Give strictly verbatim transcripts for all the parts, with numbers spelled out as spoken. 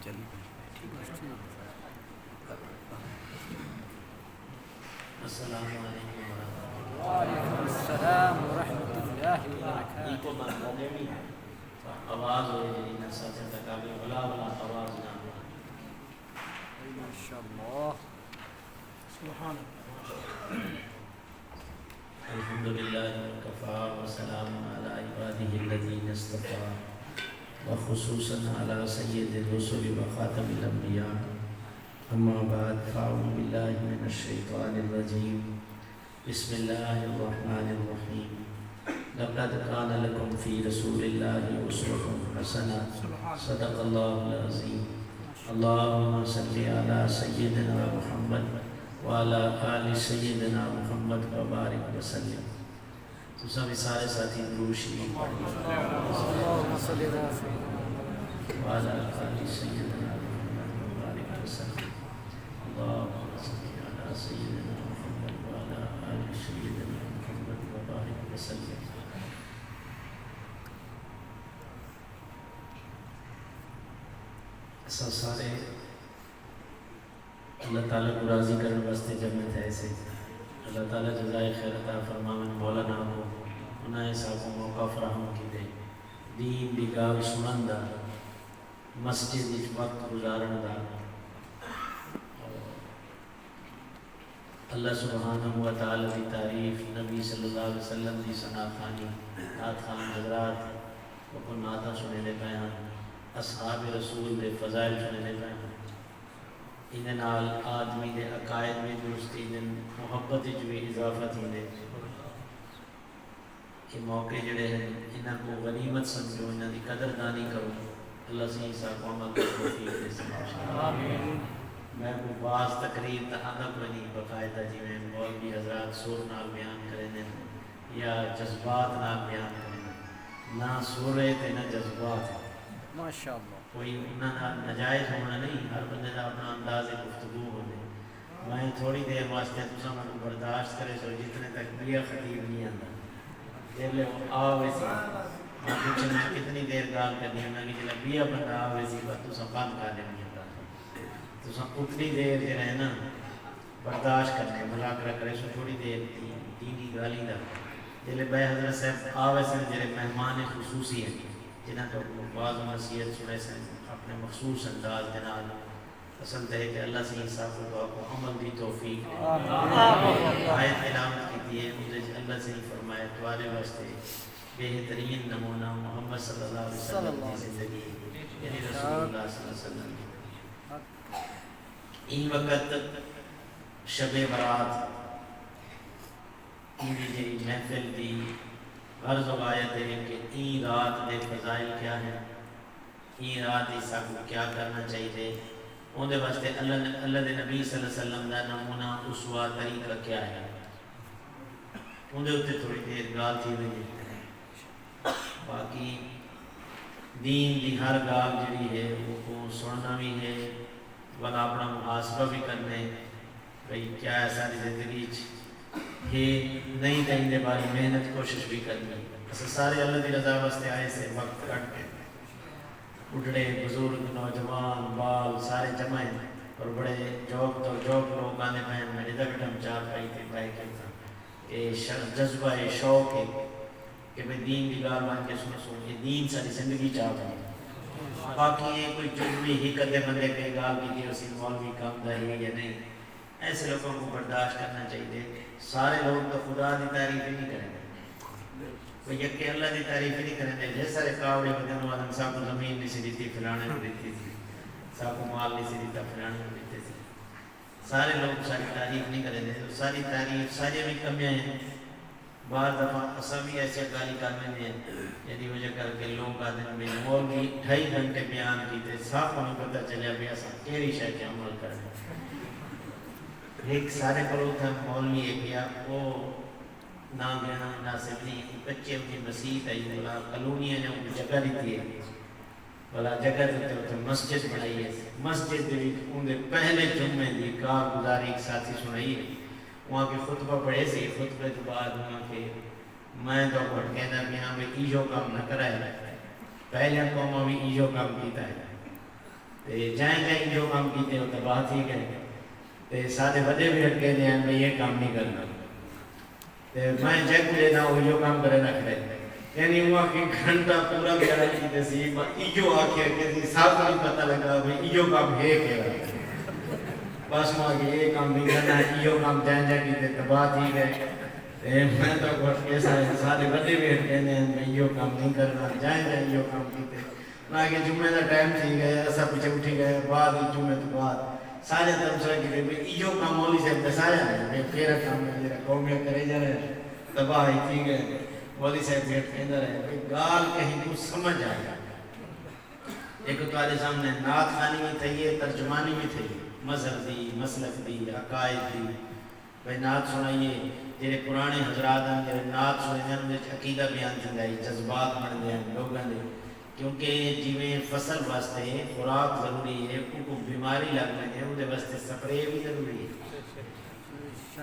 السلام علیکم ورحمۃ اللہ۔ وعلیکم السلام ورحمۃ اللہ وبرکاتہ۔ ایکو بند کر ݙیوی۔ آواز ہوئے جڑی نہ سچ تک آوے، ولا ولا آواز نہ ہوئے۔ ماشاءاللہ۔ سبحان اللہ۔ الحمد للہ وکفی وسلام علی عبادہ الذین اصطفی وخصوصا علی سید الرسل وخاتم الانبیاء۔ اما بعد، فاعوذ باللہ من الشیطان الرجیم۔ بسم اللہ الرحمن الرحیم۔ لقد کان لکم فی رسول اللہ اسوۃ حسنۃ۔ صدق اللہ العظیم۔ اللہم صل علی سیدنا محمد وعلی آل سیدنا محمد وبارک وسلم۔ تساں وی سارے ساتھی درود شریف پڑھ لو۔ اللہم صل علی سیدنا محمد وعلی آل سیدنا محمد وبارک وسلم۔ اللہم صل علی سیدنا محمد وعلی آل سیدنا محمد وبارک وسلم۔ اساں سارے اللہ تعالیٰ کوں راضی کرݨ واسطے جمع تھئے سے۔ اللہ تعالیٰ جزائے خیر عطا فرماون۔ مولانا کوں انہاں ساکوں موقع فراہم کیتے دین دی ڳالھ سݨݨ دا، مسجد وچ وقت گزارݨ دا۔ اللہ سبحانہ و تعالیٰ دی تعریف، نبی صلی اللہ علیہ وسلم دی ثنا خوانی، نعت خوان حضرات اڳوں نعتاں سݨیندے پئے ہن، اصحاب رسول دے فضائل سݨیندے پئے ہن۔ ایندے نال آدمی دے عقائد وی درست تھیندن، محبت وچ وی اضافہ تھیندے۔ اے موقع جڑے ہن، انہاں کوں غنیمت سمجھو، انہاں دی قدردانی کرو۔ اللہ سئیں ساکوں عمل دی توفیق ݙیسن۔ آمین۔ میں کوئی وعظ تقریر تاں آندا کوئی نہیں، باقاعدہ جیویں مولوی حضرات سر نال بیان کریندن یا جذبات نال بیان کریندن، نہ سر ہے تے نہ جذبات ہے۔ ماشاءاللہ۔ کوئی انہاں نال ناجائز ہووݨا نہیں، ہر بندے دا اپݨا انداز گفتگو ہوندے۔ میں تھوڑی دیر واسطے، تساں میکوں برداشت کریسو جتنے تک ٻیا خطیب نہیں آندا۔ جیلے او آ ویسی، میں پچھنا کتنی دیر ڳالھ کرݨی ہے، میں کہ جیلے ٻیا بندہ آ ویسی بس تساں بند کر ݙیوݨی ہے ڳالھ۔ تساں اتنی دیر جیڑھا ہے نا برداشت کرݨے، مذاکرہ کریسو تھوڑی دیر دی دینی ڳالھیں دا۔ جیلے ٻئے حضرت صاحب آ ویسن، جیڑھے مہمان خصوصی ہن، جنہاں توں وعظ و نصیحت سݨیسن اپݨے مخصوص انداز دے نال۔ اصل تے ہے کہ اللہ سئیں ساکوں تہاکوں عمل دی توفیق ݙے۔ آمین۔ آیت تلاوت کیتی ہے، اوندے وچ اللہ سئیں فرمایا، تہاݙے واسطے بہترین نمونہ محمد صلی اللہ علیہ وسلم دی زندگی ہے، یعنی رسول اللہ صلی اللہ علیہ وسلم دی۔ ایں وقت شب برات، ایندی جیڑھی محفل دی غرض و غایت ہے کہ ایں رات دے فضائل کیا ہن، ایں رات اچ ساکوں کیا کرݨا چاہیدے، اوندے واسطے اللہ نے، اللہ دے نبی صلی اللہ علیہ وسلم دا نمونہ، اسوہ، طریقہ کیا ہے، اوندے اتے تھوڑی دیر ڳالھ تھی ونڄے۔ باقی دین دی ہر ڳالھ جیڑھی ہے، اوکوں سݨݨا وی ہے، ولا اپݨا محاسبہ وی کرݨے، بھئی کیا اساݙی زندگی اچ ہے، نہیں تاں ایندے بارے محنت، کوشش وی کرݨی۔ اساں سارے اللہ دی رضا واسطے آئے سے، وقت کڈھ کے۔ ٻڈھڑے، بزرگ، نوجوان، ٻال سارے جمع ہن، اور بڑے ذوق توں ذوق لوک آندے پئے ہن۔ میں ݙیہدا ٻیٹھا ہم چارپائی تے، پئے کیوں تاں اے ش-، جذبہ، اے شوق ہے کہ بھئی دین دی ڳالھ ونڄ کے سݨسوں، اے دین ساݙی زندگی چا ونڄے۔ باقی اے کوئی جذبی ہک ادھے بندے کئی ڳالھ کیتی ہوسی، مولوی کم دا ہے یا نہیں، ایسے لوکاں کوں برداشت کرݨا چاہیدے۔ سارے لوک تاں خدا دی تعریف ہی نہیں کریندے، کوئی یکے اللہ دی تعریف ہی نہیں کریندے۔ ڈھیر سارے کاوڑے ودن او آہدن، ساکوں زمین نہیں سی ݙتی، فلاݨے کوں ݙتی سی، ساکوں مال نہیں سی ݙتا، فلاݨے کوں ݙتے سی۔ سارے لوک ساݙی تعریف نہیں کریندے، ساݙی تعریف ساݙیاں وی کمیاں ہن۔ بعض دفعہ اساں وی ایسیاں ڳالھیں کر ویندے ہیں، جیندی وجہ کر کے لوک آہدن، بھئی مولوی ڈھائی گھنٹے بیان کیتے، ساکوں نہیں پتہ چلیا بھئی اساں کیڑھی شے تے عمل کرݨے۔ ہک ساݙے کول اتھاں مولوی ہے ڳیا، او نہ ڳیاں نہ سݙی، او کچے اتھیں مسیت ہئی، ولا کالونی نے اونکوں جگہ ݙتی ہے، ولا جگہ ݙتے اتھیں مسجد بݨائی ہے۔ مسجد دے وچ اوندے پہلے جمعے دی کارگزاری ہک ساتھی سݨائی ہے۔ اوں آکھے خطبہ پڑھیسی، خطبے توں بعد اوں آکھے، میں تہاکوں ہٹکیندا پیاں بھئی ایہو کم نہ کرائے، پہلیاں قوماں وی ایہو کم کیتا ہے۔ تے جئیں جئیں ایہو کم کیتے او تباہ تھی ڳئے۔ تے ساݙے وݙے وی ہٹکیندے ہن بھئی اے کم نی کرݨا۔ تے میں جیکوں ݙیہداں او ایہو کم کریندا کھڑے۔ یعنی اوں آکھے گھنٹہ پورا بیان کیتے سی پر ایہو آکھیا کہ سی سب کوں نی پتہ لڳا بھئی ایہو کم ہے کیڑھا۔ بس اوں آکھے اے کم نی کرݨا، ایہو کم جئیں جئیں کیتے تباہ تھی ڳئے۔ تے میں تاں کوں ہٹکیساں، ساݙے وݙے وی ہٹکیندے ہن بھئی ایہو کم نی کرݨا، جئیں جئیں ایہو کم کیتے۔ انہاں آکھیا جمعے دا ٹائم تھی ڳئے، اساں پچھے اٹھی ڳئے، بعد وچ جمعے توں بعد سارے تبصرہ کیتے بھئی ایہو کم مولوی صاحب ݙسایا ہے بھئی کیڑھا کم ہے جیڑھا قوم اے کرے جانے تباہ ہی تھی ڳئے۔ مولوی صاحب وی ہٹکیندا رہے بھئی ڳالھ کہیں کوں سمجھ آئے۔ ہک تہاݙے سامݨے نعت خوانی وی تھئی ہے، ترجمانی وی تھئی ہے، مذہب دی، مسلک دی، عقائد دی۔ بھئی نعت سݨائیے۔ جیڑھے پراݨے حضرات ہن جیڑھے نعت سݨیندے ہن اوندے وچ عقیدہ بیان تھیندا ہئی، جذبات بݨدے ہن لوکاں دے، کیونکہ جیویں فصل واسطے خوراک ضروری ہے اوکوں بیماری لڳ ونڄے اوندے واسطے سپرے وی ضروری ہے۔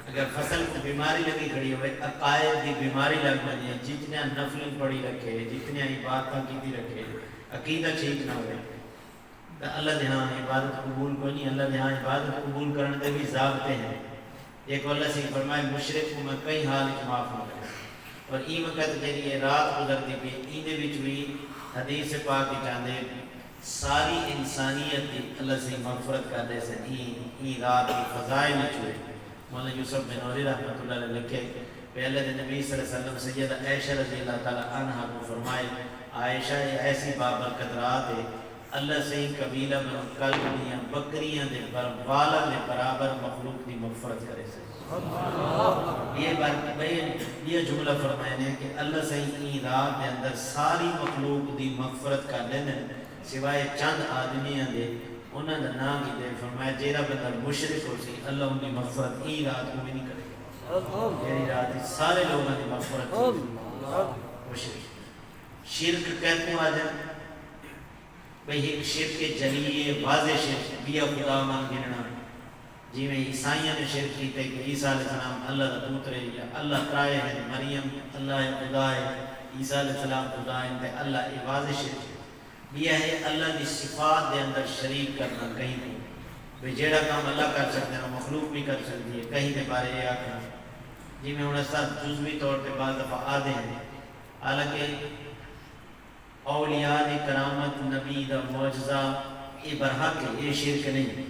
اگر فصل کوں بیماری لڳی کھڑی ہووے، عقائد دی بیماری لڳ ونڄے، جتنیاں نفلیں پڑھی رکھے، جتنیاں عبادتاں کیتی رکھے، عقیدہ ٹھیک نہ ہووے، تاں اللہ دے ہاں عبادت قبول کوئی نی۔ اللہ دے ہاں عبادت قبول کرݨ دے وی ضابطے ہن۔ جیکوں اللہ سئیں فرمائے مشرک کوں میں کہیں حال اچ معاف نی کریساں۔ اور ایں وقت جیڑھی اے رات گزردی پئی ایں دے وچ وی حدیث پاک اچ آندے ساری انسانیت دی اللہ سئیں مغفرت کر ݙیسن۔ ایں ایں رات دی فضائل اچ ہوئے۔ مولانا یوسف بنوری رحمۃ اللہ علیہ لکھے بھئی اللہ دے نبی صلی اللہ علیہ وسلم سیدہ عائشہ رضی اللہ تعالی عنہا کوں فرمائے، عائشہ اے ایسی بابرکت رات اے، اللہ سئیں قبیلہ بنو کلب دیاں بکریاں دے بر والاں دے برابر مخلوق دی مغفرت کریسن۔ ٻئے بار ٻئے ٻیا جملہ فرمائے نے کہ اللہ سئیں ایں رات دے اندر ساری مخلوق دی مغفرت کر ݙیندن سوائے چند آدمیاں دے۔ انہاں دا ناں گھدے، فرمایا جیڑھا بندہ مشرک ہوسی اللہ اوندی مغفرت ایں رات کوں وی نی کرے۔ جیڑھی رات اچ سارے لوکاں دی مغفرت تھیندی۔ مشرک شرک کینکوں آہدن؟ بھئی ہک شرک جلی اے، واضح شرک، ٻیا خدا من گھنݨا۔ جیویں عیسائیاں نے شرک کیتے کہ عیسی علیہ السلام اللہ دا پتر اے یا اللہ ترائے ہن، مریم اللہ اے، خدا اے، عیسی علیہ السلام خدا ہن تے اللہ، اے واضح شرک اے۔ ٻیا ہے اللہ دی صفات دے اندر شریک کرݨا کہیں کوں، بھئی جیڑھا کم اللہ کر سڳدن او مخلوق وی کر سڳدی ہے۔ کہیں دے بارے اے آکھݨا جیویں ہݨ اساں جزوی طور تے بعض دفعہ آہدے ہیں، حالانکہ اولیاء دی کرامت، نبی دا معجزہ، اے برحق ہے، اے شرک نئیں۔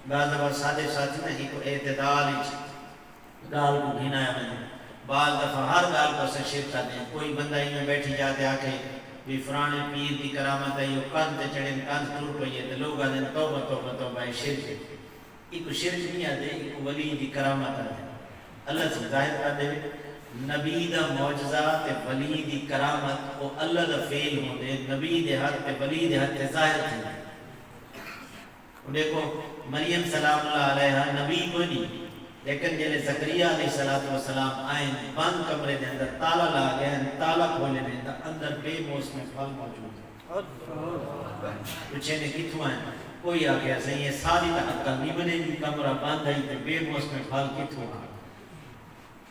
بعض دفعہ ساݙے ساتھی نا ہک اعتدال اچ ڳالھ کوں گھن آیا ونڄے۔ بعض دفعہ ہر ڳالھ کوں اساں شرک آہدے ہیں۔ کوئی بندہ ایویں ٻیٹھی جا تے آکھے بھئی فلاݨے پیر دی کرامت ہئی، او کندھ تے چڑھن، کندھ ٹر پئی ہے تے لوک آہدن توبہ توبہ توبہ، اے شرک ہے۔ ایکوں شرک نی آہدے، ایکوں ولی دی کرامت آہدے۔ اللہ سئیں ظاہر کر ݙیوے۔ نبی دا معجزہ تے ولی دی کرامت او اللہ دا فعل ہوندے، نبی دے ہتھ تے ولی دے ہتھ تے ظاہر تھیندے۔ ہݨ ݙیکھو مریم سلام اللہ علیہا نبی کوئی نی، لیکن جیلے زکریا علیہ الصلوۃ والسلام آئن بند کمرے دے اندر تالا لا ڳئن، تالا کھولے نے تاں اندر بے موسم پھل موجود ہن۔ پچھے نے کتھوں آئن؟ کوئی آکھیا سئیں اے ساری تاں عقل نی منیندی، کمرہ بند ہئی تے بے موسم پھل کتھوں آ؟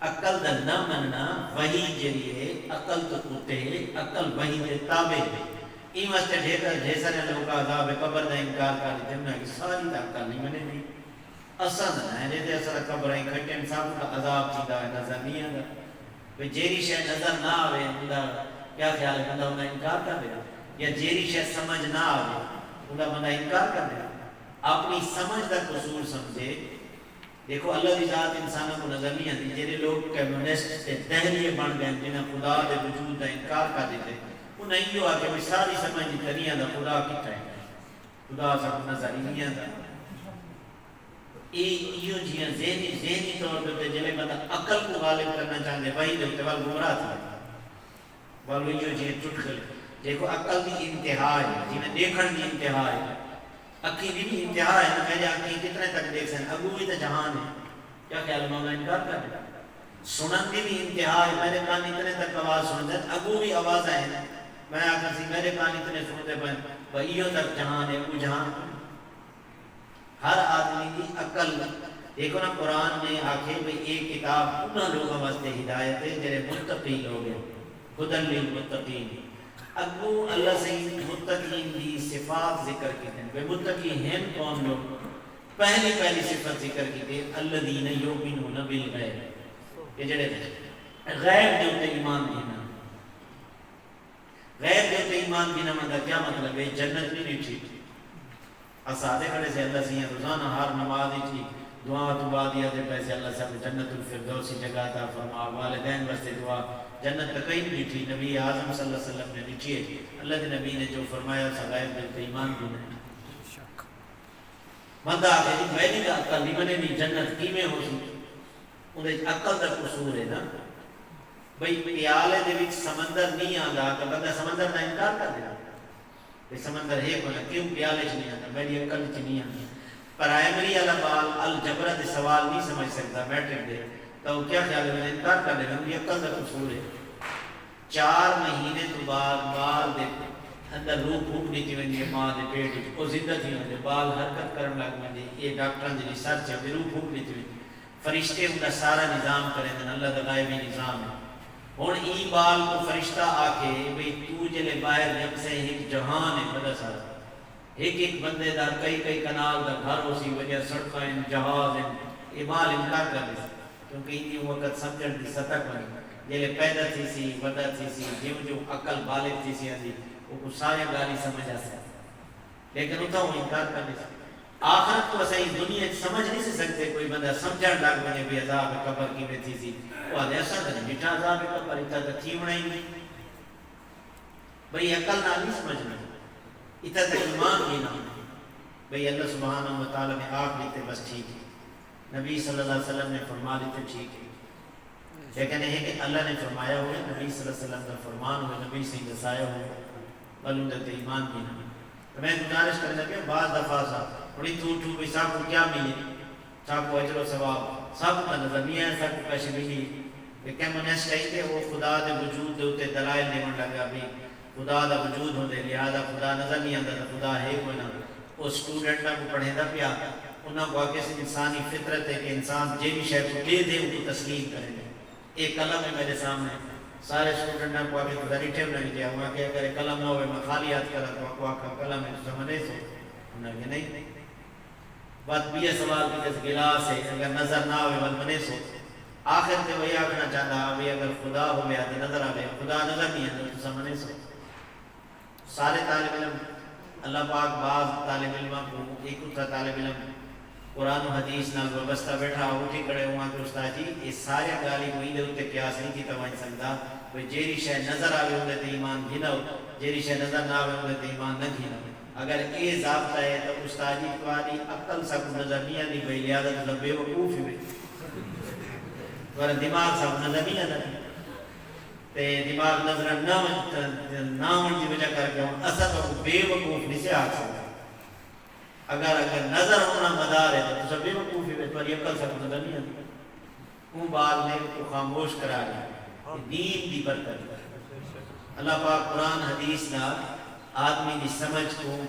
عقل دا نہ منݨا وحی جیڑھی ہے عقل توں اتے ہے، عقل وحی دے تابع ہے۔ ایں واسطے ڈھیر ڈھیر سارے لوکاں عذاب قبر دا انکار کر ݙتے، انہاں آکھیا ساری تاں عقل نی منیندی۔ اساں تاں نہ ݙیہدے، اساں تاں قبراں ہی کھٹن، ساکوں تاں عذاب تھیندا ہویا نظر نی آندا۔ بھئی جیڑھی شے نظر نہ آوے اوندا کیا خیال ہے، بندہ اوندا انکار کر ݙے؟ یا جیڑھی شے سمجھ نہ آوے اوندا بندہ انکار کر ݙے؟ اپݨی سمجھ دا قصور سمجھے۔ ݙیکھو اللہ دی ذات انساناں کوں نظر نی آندی۔ جیڑھے لوک کمیونسٹ تے دہریے بݨ ڳئن جنہاں خدا دے وجود دا انکار کر ݙتے، انہاں ایہو آکھیا بھئی ساری سمجھ دی تریاں دا خدا کتھاں ہے؟ خدا ساکوں نظر ہی نی آندا۔ اے ایہو جیہاں ذہنی ذہنی طور دے اتے جیلے بندہ عقل کوں غالب کرݨا چاہندے وحی دے اتے ول گمراہ تھی ویندا۔ ول ایہو جیہے چٹکلے۔ ݙیکھو عقل دی انتہا ہے، جیویں ݙیکھݨ دی انتہا ہے۔ اکھیں دی وی انتہا ہے نا، میݙے اکھیں کتنے تک ݙیکھسن، اڳوں وی تاں جہان ہے۔ کیا خیال ہے، مولا انکار کر ݙے؟ سݨݨ دی وی انتہا ہے، میݙے کن اتنے تک آواز سݨدن، اڳوں وی آوازاں ہن۔ میں آکھاں سی میݙے کن اتنے سݨدے پئن، بھئی ایہو تک جہان ہے، اڳوں جہان کوئی۔ ہر آدمی دی عقل، ݙیکھو نا قرآن نے آکھے بھئی اے کتاب انہاں لوکاں واسطے ہدایت ہے جیڑھے متقی لوک ہن، ھدی للمتقین۔ اڳوں اللہ سئیں متقین دی صفات ذکر کیتن، بھئی متقی ہن کون لوگ؟ پہلی پہلی صفت ذکر کیتی، الذین یؤمنون بالغیب، کہ جڑے غیب دے اتے ایمان گھنن۔ غیب دے اتے ایمان گھنن دا کیا مطلب ہے؟ جنت نہیں ݙٹھی، اساں آہدے کھڑے سے اللہ سئیں روزانہ ہر نماز اچ ہی دعا توں بعد ہی آہدے پئے سے اللہ ساکوں جنت الفردوس اچ جگہ عطا فرما، والدین واسطے دعا۔ جنت تاں کہیں نی ݙٹھی، نبی اعظم صلی اللہ علیہ وسلم نے ݙٹھی ہے۔ اللہ دے نبی نے جو فرمایا اساں غیب دے اتے ایمان گھنن۔ بندہ آکھے جی میݙی تاں عقل نی منیندی، جنت کیویں ہوسی؟ اوندے اچ عقل دا قصور ہے نا۔ بھئی پیالے دے وچ سمندر نی آندا تاں بندہ سمندر دا انکار کر ݙیندے؟ بھئی سمندر ہے کوئی نہ، کیوں پیالے اچ نی آندا؟ میݙی عقل اچ نی آندا۔ پرائمری والا ٻال الجبرا دے سوال نی سمجھ سڳدا میٹرک دے، تاں او کیا خیال ہے؟ انکار کر ݙیندے، اوندی عقل دا قصور ہے۔ چار مہینے توں بعد ٻال دے اندر روح پھونک ݙتی ویندی ہے ماں دے پیٹ اچ، او زندہ تھی ویندے، ٻال حرکت کرݨ لڳ ویندے۔ اے ڈاکٹراں دی ریسرچ ہے، بھئی روح پھونک ݙتی ویندی۔ فرشتے اوندا سارا نظام کریندن، اللہ دا غیبی نظام ہے۔ ہݨ ایں ٻال کوں فرشتہ آکھے بھئی توں جیلے ٻاہر ڄمسیں ہک جہان ہے وݙا سارا، ہک ہک بندے دا، کئی کئی کنال دا گھر ہوسی، وݙیاں سڑکاں ہن، جہاز ہن، اے ٻال انکار کر ݙیسی، کیونکہ ایندی اوں وقت سمجھݨ دی سطح کونی۔ جیلے پیدا تھیسی، وݙا تھیسی، جیوں جیوں عقل بالغ تھیسی آندی، اوکوں ساریاں ڳالھیں سمجھ آسن۔ لیکن اتھاں او انکار کر ݙیسی۔ آخرت کوں اساں ایں دنیا اچ سمجھ نی سی سڳدے، کوئی بندہ سمجھݨ لڳ ونڄے بھئی عذاب قبر کیویں تھیسی، او آہدے اساں تاں نی ݙٹھا عذاب قبر، اتھاں تاں تھیوݨا ہی نی۔ بھئی عقل نال نی سمجھݨا، اتھاں تاں ایمان گھنݨا۔ بھئی اللہ سبحانہ و تعالی نے آکھ ݙتے بس ٹھیک ہے، نبی صلی اللہ علیہ وسلم نے فرما ݙتے ٹھیک ہے۔ لیکن اے ہے کہ اللہ نے فرمایا ہوئے، نبی صلی اللہ علیہ وسلم دا فرمان ہوئے، نبی سئیں ݙسایا ہوئے، ول اوندے تے ایمان گھنݨا۔ تے میں گزارش کریندا پیاں، بعض دفعہ اساں ہݨ اتھوں اٹھوں بھئی ساکوں کیا ملے؟ ساکوں اجر و ثواب ساکوں تاں نظر نی آیا، ساکوں کجھ وی نی۔ تے کمیونسٹ ہئی تے او خدا دے وجود دے اتے دلائل ݙیوݨ لڳا بھئی خدا دا وجود ہوندے، لہذا خدا نظر نی آندا تاں خدا ہے کوئی نہ۔ او سٹوڈنٹاں کوں پڑھیندا پیا، انہاں کوں آکھیس انسانی فطرت ہے کہ انسان جیڑھی شے کوں ݙیہدے اونکوں تسلیم کریندے۔ اے قلم ہے میݙے سامݨے، سارے سٹوڈنٹاں کوں آکھے تساں ݙٹھے ہونے وی کیا؟ اوں آکھیا اگر اے قلم نہ ہووے میں خالی ہتھ کراں تہاکوں آکھاں قلم ہے تساں منیسو؟ انہاں آکھیا نہیں۔ وت ٻیا سوال کیتس گلاس ہے، اگر نظر نہ آوے ول منیسو؟ آخر تے او اے آکھݨا چاہندا ہا وی اگر خدا ہووے ہا تے نظر آوے، خدا نظر نی آندا، تساں منیسو؟ سارے طالب علم، اللہ پاک بعض طالب علماں کوں، ہک اتھاں طالب علم قرآن و حدیث نال وابستہ ٻیٹھا ہا، اٹھی کھڑے، اوں آکھیا استاد جی اے ساریاں ڳالھیں کوں ایندے اتے قیاس نی کیتا ونڄ سڳدا، بھئی جیڑھی شے نظر آوے اوندے تے ایمان گھناؤ، جیڑھی شے نظر نہ آوے اوندے تے ایمان نہ گھناؤ۔ اگر اے ضابطہ ہے تاں استاد جی تہاݙی عقل ساکوں نظر نی آندی پئی، لہذا تساں بے وقوف ہیوے۔ تہاݙا دماغ ساکوں نظر نی آندا پیا۔ تے دماغ نظر نہ ونڄ، نہ آوݨ دی وجہ کر کے ہݨ اساں تہاکوں بے وقوف نی سے آکھ سڳدے۔ اگر، اگر نظر آوݨا مدار ہے تاں تساں بے وقوف ہیوے، تہاݙی عقل ساکوں نظر نی آندی۔ اوں ٻال نے اوکوں خاموش کرا ݙتا۔ اے دین دی برکت ہے۔ اللہ پاک قرآن حدیث نال آدمی دی سمجھ کوں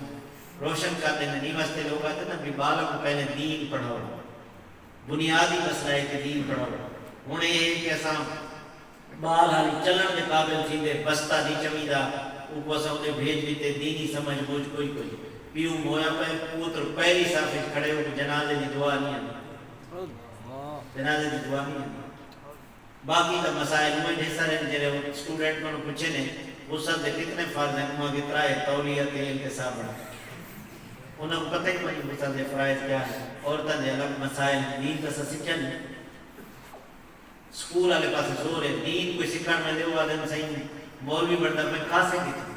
روشن کر ݙیندے۔ ایں واسطے لوک آہدن نا بھئی ٻالاں کوں پہلے دین پڑھاؤ، بنیادی مسئلہ ہے کہ دین پڑھاؤ۔ ہݨ اے ہے کہ اساں ٻال حالی چلݨ دے قابل تھیندے، بستہ نی چمیندا، اوکوں اساں اتھے بھیج ݙتے، دینی سمجھ مجھ کوئی کوئی۔ پیو مویا پئے، پوتر پہلی صف اچ کھڑے، اوکوں جنازے دی دعا نی آندی۔ جنازے دی دعا نی آندی۔ باقی تاں مسائل اونویں ڈھیر سارے ہن، جیڑھے ہن سٹوڈنٹ کنوں پچھے نے، غسل دے کتنے فرض ہن؟ انہاں آکھے ترائے، تولیہ، تیل تے صابن۔ انہاں کوں پتہ ہی کونی غسل دے فرائض کیا ہن۔ عورتاں دے الگ مسائل ہن، دین تاں اساں سکھیا نی۔ سکول آلے پاسے زور ہے، دین کوئی سکھݨ ویندے او آہدن سئیں مولوی بݨدا پئیں، کھاسے کتھوں؟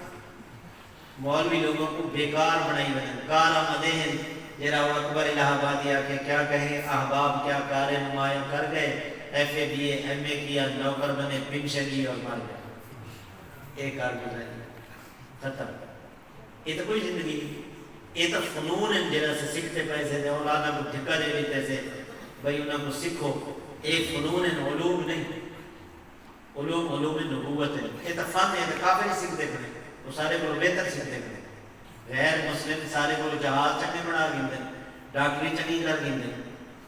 مولوی لوگوں کوں بیکار بݨائی ودن۔ کارآمد اے ہن، جیڑھا او اکبر الہ آبادی آکھے، کیا کہیں احباب کیا کار نمایاں کر گئے، ایف اے، بی اے، ایم اے کیا، نوکر بنے، پنشن لی اور مر گئے۔ اے کارگزاری ختم۔ اے تاں کوئی زندگی نی۔ اے تاں فنون ہن جیڑھا اساں سکھدے پئے سے تے اولاداں کوں دھکا ݙے ݙتے سے بھئی انہاں کوں سکھو۔ اے فنون ہن، علوم نئیں۔ علوم علوم نبوت ہن۔ اے تاں فن ہے، اے تاں کافر ہی سکھدے پئے، او سارے کولوں بہتر سکھدے پئے۔ غیر مسلم سارے کولوں جہاز چنڳے بݨا گھندن، ڈاکٹری چنڳی کر گھندن۔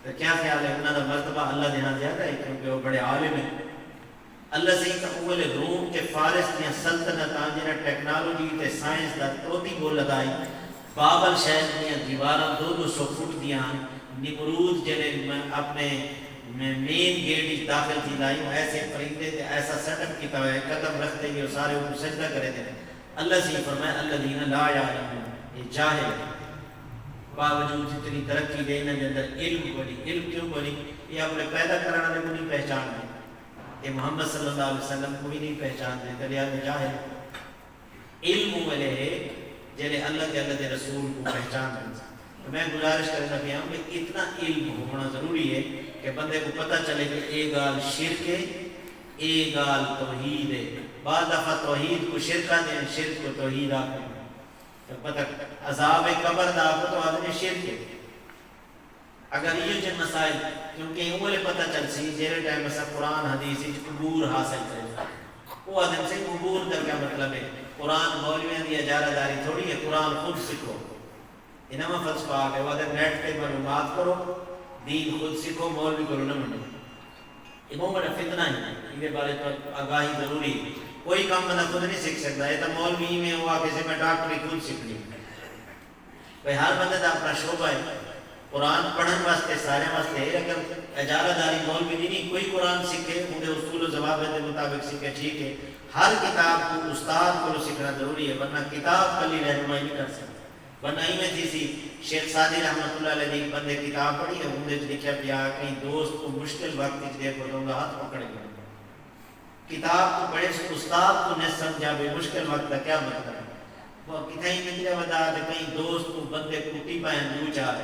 تاں کیا خیال ہے انہاں دا مرتبہ اللہ دے ہاں زیادہ ہے کیونکہ او بڑے عالم ہن؟ اللہ سئیں تاں اول روم تے فارس دیاں سلطنتاں جنہاں ٹیکنالوجی تے سائنس دا طوطی بول لدا ہئی، بابل شہر دیاں دیواراں دو دو سو فٹ دیاں ہن، نمرود جیلے میں اپنے میں مین گیٹ اچ داخل تھیندا ہئی او ایسے پرندے تے ایسا سیٹ اپ کیتا ہویا ہئی قدم رکھتے ہی او سارے اونکوں سجدہ کریندے ہن، اللہ سئیں فرمایا الذین لا یعلمون اے جاہل ہن، باوجود جتنی ترقی دے انہاں دے اندر علم کونی، علم کیوں کونی؟ اے اپنے پیدا کرݨ آلے کوں نی پہچاݨدے۔ اے محمد صلی اللہ علیہ وسلم کوں وی نی پہچاݨدے تے لہذا جاہل۔ علم اوں ویلے ہے جیلے اللہ تے اللہ دے رسول کوں پہچاݨدن۔ تاں میں گزارش کریندا پیاں بھئی اتنا علم ہووݨا ضروری ہے کہ بندے کوں پتہ چلے کہ اے ڳالھ شرک ہے، اے ڳالھ توحید ہے۔ بعض دفعہ توحید کوں شرک آہدے ہن، شرک کوں توحید آہدے ہن۔ تاں پتہ عذاب قبر دا آکھو تاں آہدن اے شرک ہے۔ اگر ایہو جئے مسائل کیونکہ اوں ویلے پتہ چلسی جیلھے ٹائم اساں قرآن حدیث اچ عبور حاصل کریسوں۔ او آہدن سئیں عبور دا کیا مطلب ہے؟ قرآن مولویاں دی اجارہ داری تھوڑی ہے، قرآن خود سکھو۔ اے نواں فلسفہ آ گئے، او آہدن نیٹ تے معلومات کرو، دین خود سکھو، مولوی کولوں نہ منو۔ اے ٻہوں وݙا فتنہ ہے، ایندے بارے تہاکوں آگاہی ضروری ہے۔ کوئی کم بندہ خود نی سکھ سڳدا، اے تاں مولوی ایویں او آکھیسی میں ڈاکٹری خود سکھنی۔ بھئی ہر بندے دا اپݨا شعبہ ہے۔ قرآن پڑھݨ واسطے ساریاں واسطے ہے، اگر اجارہ داری مولوی دی نی کوئی قرآن سکھے، اوندے اصول و ضوابط دے مطابق سکھے ٹھیک ہے، ہر کتاب کوں استاد کولوں سکھݨا ضروری ہے ورنہ کتاب کلھی رہنمائی نی کر سڳدی۔ ورنہ ایویں تھیسی شیخ سعدی رحمت اللہ علیہ دی ہک بندے کتاب پڑھی ہے، اوندے اچ لکھیا پیا کہیں دوست کوں مشکل وقت اچ ݙیکھو تاں اوندا ہتھ پکڑ گھنو۔ کتاب کوں پڑھیس استاد کوں نس سمجھا بھئی مشکل وقت دا کیا مطلب ہے۔ وہ کتھائیں نکلیا ودا تے کہیں دوست کوں بندے کٹی پائن ڈو چار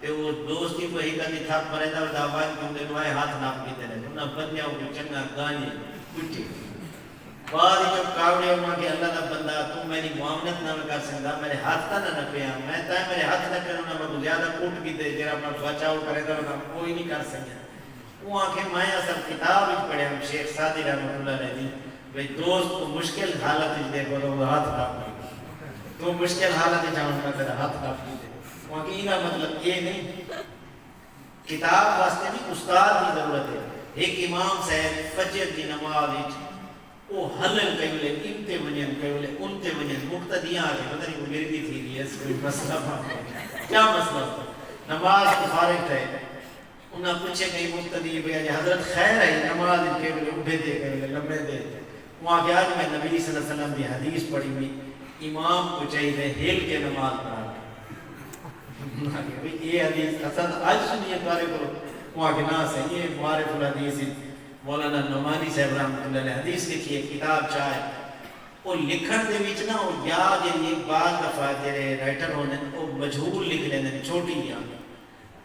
تے او دوست ہی کوئی ہک ادی تھپ مریندا ودا ونج کیوں دے ڈوائے ہتھ نپ کیتے نے انہاں بندیاں کوں چنگا گانی کٹی۔ بعد وچوں کاوڑے انہاں کے اللہ دا بندہ توں میڈی معاونت نہ کر سکدا میڈے ہتھ تاں نہ نپے ہن میں تیں میڈے ہتھ نپے انہاں میکوں زیادہ کٹ کیتے جیرھا میں بچاؤ کریندا ودا کوئی نی کر سکیا۔ اوں آکھے میں اصل کتاب اچ پڑھیم شیخ سعدی رحمت اللہ علیہ دی بھئی دوست کوں مشکل حالت اچ ڈیکھو تاں اوندا ہتھ ڈھپ ڈیندے توں مشکل حالت اچ آویں تاں تیڈا ہتھ ڈھپ ڈیندے اوں آکھے ایندا مطلب اے نئیں کتاب واسطے وی استاد دی ضرورت ہے ہک امام صاحب فجر دی نماز اچ او ہلن کئی ویلے ان تے ونجن کئی ویلے ان تے ونجن مقتدیاں آکھے پتہ نئیں کوئی مرگی تھی گئی ہے کوئی مسئلہ بن گیا کیا مسئلہ نماز توں فارغ تھئے انہاں پچھے کہیں مقتدی بھئی اڄ حضرت خیر ہئی نماز اچ کیویلے اٹھے دے کیویلے لمے دے اوں آکھیا اڄ میں نبی صلی اللہ علیہ وسلم دی حدیث پڑھی ہوئی امام کوں چاہیدے ہل کے نماز پڑھاوے اوں آکھیا بھئی اے حدیث اساں تاں اڄ سنی ہے تہاڈے کولوں اوں آکھیا نہ سئیں اے معارف الحدیث اچ مولانا نعمانی صاحب رحمۃ اللہ علیہ حدیث لکھی ہے کتاب چا ہے او لکھݨ دے وچ نہ او یا جیڑھی ہک بعض دفعہ جیڑھے رائٹر ہوندن او مجہول لکھ لیندن چھوٹی یا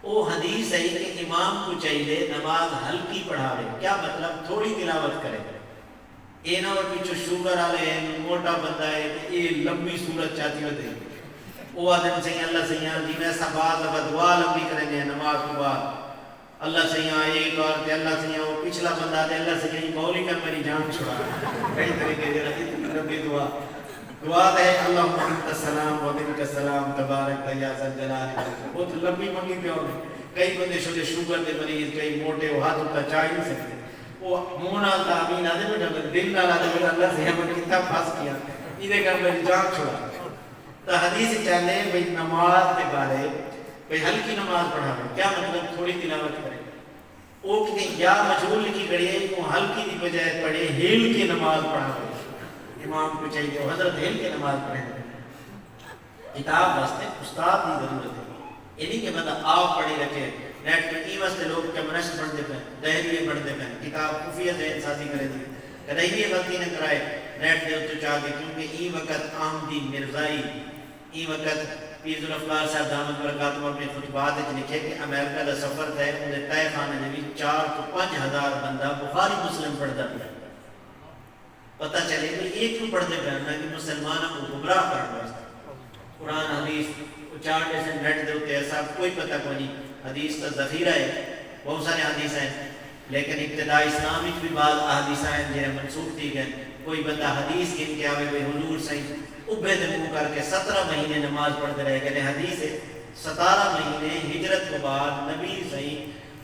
او حدیث ہئی کہ امام کوں چاہیدے نماز ہلکی پڑھاوے کیا مطلب تھوڑی تلاوت کرے اے نہ ہووے پچھوں شوگر آلے ہن موٹا بندہ ہے تے اے لمبی سورت چاتی ودے او آہدن سئیں اللہ سئیاں جیویں اساں بعض دفعہ دعا لمبی کریندے ہیں نماز توں بعد اللہ سئیاں اے کر تے اللہ سئیاں او پچھلا بندہ تے اللہ سئیاں ایں مولوی کن میݙی جان چھڑا کئی طریقے جیڑھا اتنی لمبی دعا دعا تے ہے اللہم انت السلام و منک السلام تبارکت یا ذا الجلال والاکرام بہت لمبی منگی پیا ہوندے کئی بندے شدے شوگر دے مریض کئی موٹے او ہتھ اتا چا ہی نی سکدے او منہ نال تاں آمین آدھے بیٹھا پر دل نال آدھے بیٹھا اللہ سئیاں میں کتھاں پھس گیا ایندے کن میݙی جان چھڑا تاں حدیث اچ آندے بھئی نماز دے بارے بھئی ہلکی نماز پڑھاوے کیا مطلب تھوڑی تلاوت کرے او کتھے یا مجہول لکھی کھڑی ہے اوں ہلکی دی بجائے پڑھے ہل کے نماز پڑھاوے امام کوں چاہیدے او حضرت ہل کے نماز پڑھیندے کتاب واسطے استاد دی ضرورت ہے اے نی کہ بندہ آپ پڑھی رکھے نیٹ تے ایں واسطے لوگ کمرشت بݨدے پئن دہریے بݨدے پئن کتاب خفیہ ذہن سازی کریندی ہے کݙاہیں وی اے غلطی نہ کرائے نیٹ دے اتوں چا کے کیونکہ ایں وقت آمدی مرزائی ایں وقت پیر ذوالفقار صاحب دامت برکاتہم اپݨے خطبات اچ لکھے کہ امریکہ دا سفر تھئے اوندے تہہ خانے دے وچ چار توں پنج ہزار بندہ بخاری مسلم پڑھدا پیا پتہ چلے بھئی اے کیوں پڑھدے پئے ہن تاں کہ مسلماناں کوں گمراہ کرݨ واسطے قرآن حدیث اچار ݙیسن نیٹ دے اتے اساکوں کوئی پتہ کونی حدیث تاں ذخیرہ اے ٻہوں سارے حدیث ہن لیکن ابتداء اسلام اچ وی بعض احادیثاں ہن جیڑھیاں منسوخ تھی ڳئن۔ کوئی بندہ حدیث گھن کے آوے بھئی حضور سئیں ابھے دے منہ کر کے سترہ مہینے نماز پڑھدے رہ ڳئن اے حدیث اے ستارہ مہینے ہجرت توں بعد نبی سئیں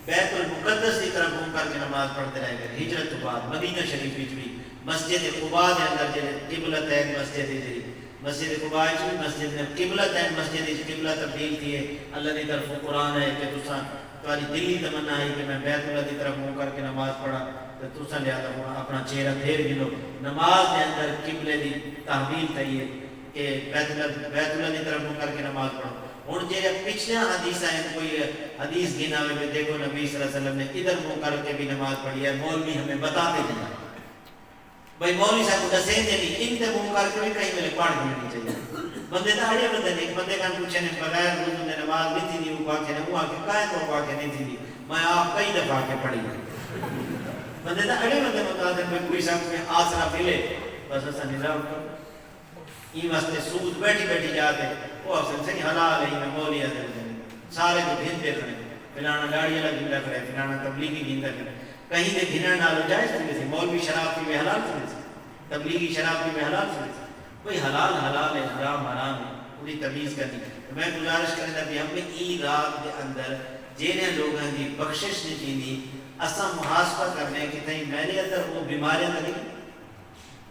بیت المقدس دی طرف منہ کر کے نماز پڑھتے رہ گئے۔ ہجرت تو بعد مدینہ شریف وچ بھی مسجد قباء دے اندر جڑے قبلتین مسجد ہے جڑی، مسجد قباء وچ بھی مسجد نے قبلتین مسجد وچ قبلہ تبدیل تھی ہے۔ اللہ دی طرف قرآن ہے کہ تساں، تہاݙی دلی تمنا ہے کہ میں بیت اللہ دی طرف منہ کر کے نماز پڑھاں، تے تساں لہذا ہݨ اپݨا چہرہ پھیر گھنو۔ نماز دے اندر قبلے دی تحویل تھئی ہے کہ بیت اللہ، بیت اللہ دی طرف منہ کر کے نماز پڑھو۔ ہݨ جیڑھے پچھلیاں حدیثاں ہن، کوئی حدیث گھن آوے کہ دیکھو نبی صلی اللہ علیہ وسلم نے ادھر منہ کر کے بھی نماز پڑھی ہے، مولوی ہمیں بتاتے نہیں۔ بھئی مولوی صاحب کوں ݙسیندے نہیں، ان تے منہ کر کے بھی کہیں ویلے پڑھ گھنݨی چاہیے۔ بندے تاں اڑے بندے نے، ایک بندے کن پچھے نے بغیر وضو دے نماز نہیں تھیندی، او آکھے نے، او آکھے کائے تو آکھے نہیں تھیندی، میں آپ کئی دفعہ آکھے پڑھی ہے۔ بندے تاں اڑے بندے متاثر، بھئی کوئی ساکوں کوئی آسرا ملے، بس اساں نظام کروں۔ ایں واسطے سود بیٹھی بیٹھی جا تے او آکھسن سئیں حلال ہے، میں مولوی آہدے ہوندے نے، سارے جو گھندے کھڑے، فلانا ݙاڑھی والا گھندا کھڑے، فلانا تبلیغی گھندا کھڑے۔ کہیں دے گھنݨ نال او جائز تھی ویسی؟ مولوی شراب پیوے حلال تھی ویسی؟ تبلیغی شراب پیوے حلال تھی ویسی؟ بھئی حلال حلال ہے، حرام حرام ہے، اوندی تمیز کرنی۔ تے میں گزارش کریندا پیاں بھئی ایں رات دے اندر جیڑھیاں لوگاں دی بخشش نہیں تھیندی، اساں محاسبہ کرنے کہ تئیں میݙے اندر او بیماریاں تاں نہیں؟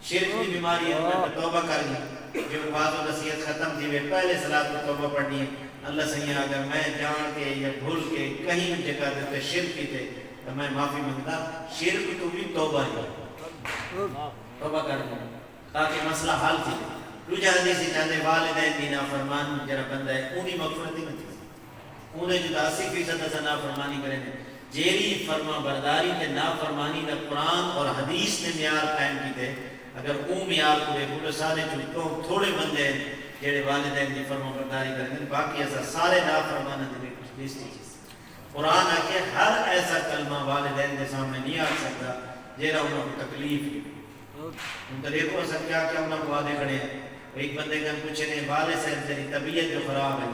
شرک دی بیماری ہے، میں تے توبہ کر گھن۔ جو وعظ و نصیحت ختم تھیوے، پہلے صلاۃ و توبہ پڑھنی ہے، اللہ سئیں اگر میں جان کے یا بھل کے کہیں جگہ دے اتے شرک کیتے تاں میں معافی منگدا، شرک توں وی توبہ ہے۔ توبہ کر گھن تاکہ مسئلہ حل تھی۔ ݙوجھا حدیث وچ آندے، والدین دی نافرمان جیڑھا بندہ ہے، اوندی مغفرت ہی نہ تھیسی۔ اوندے چ تاں اسی فیصد اساں نافرمانی کریندے۔ جیڑھی فرمانبرداری تے نافرمانی دا قرآن اور حدیث نے معیار قائم کیتے، اگر اوں معیار کوں ݙیکھوں تاں سارے چوں ٻہوں تھوڑے بندے ہن جیڑھے والدین دی فرمانبرداری کریندن، باقی اساں سارے نافرماناں دی لسٹ وچ ہیسے۔ قرآن آکھے ہر ایسا کلمہ والدین دے سامݨے نہیں آکھ سڳدا جیڑھا انہاں کوں تکلیف ݙیوے۔ ہݨ تاں ݙیکھو اساں کیا کیا انہاں کوں آہدے کھڑے ہیں۔ ہک بندے کن پچھے نے، والد صاحب تیݙی طبیعت جو خراب ہے،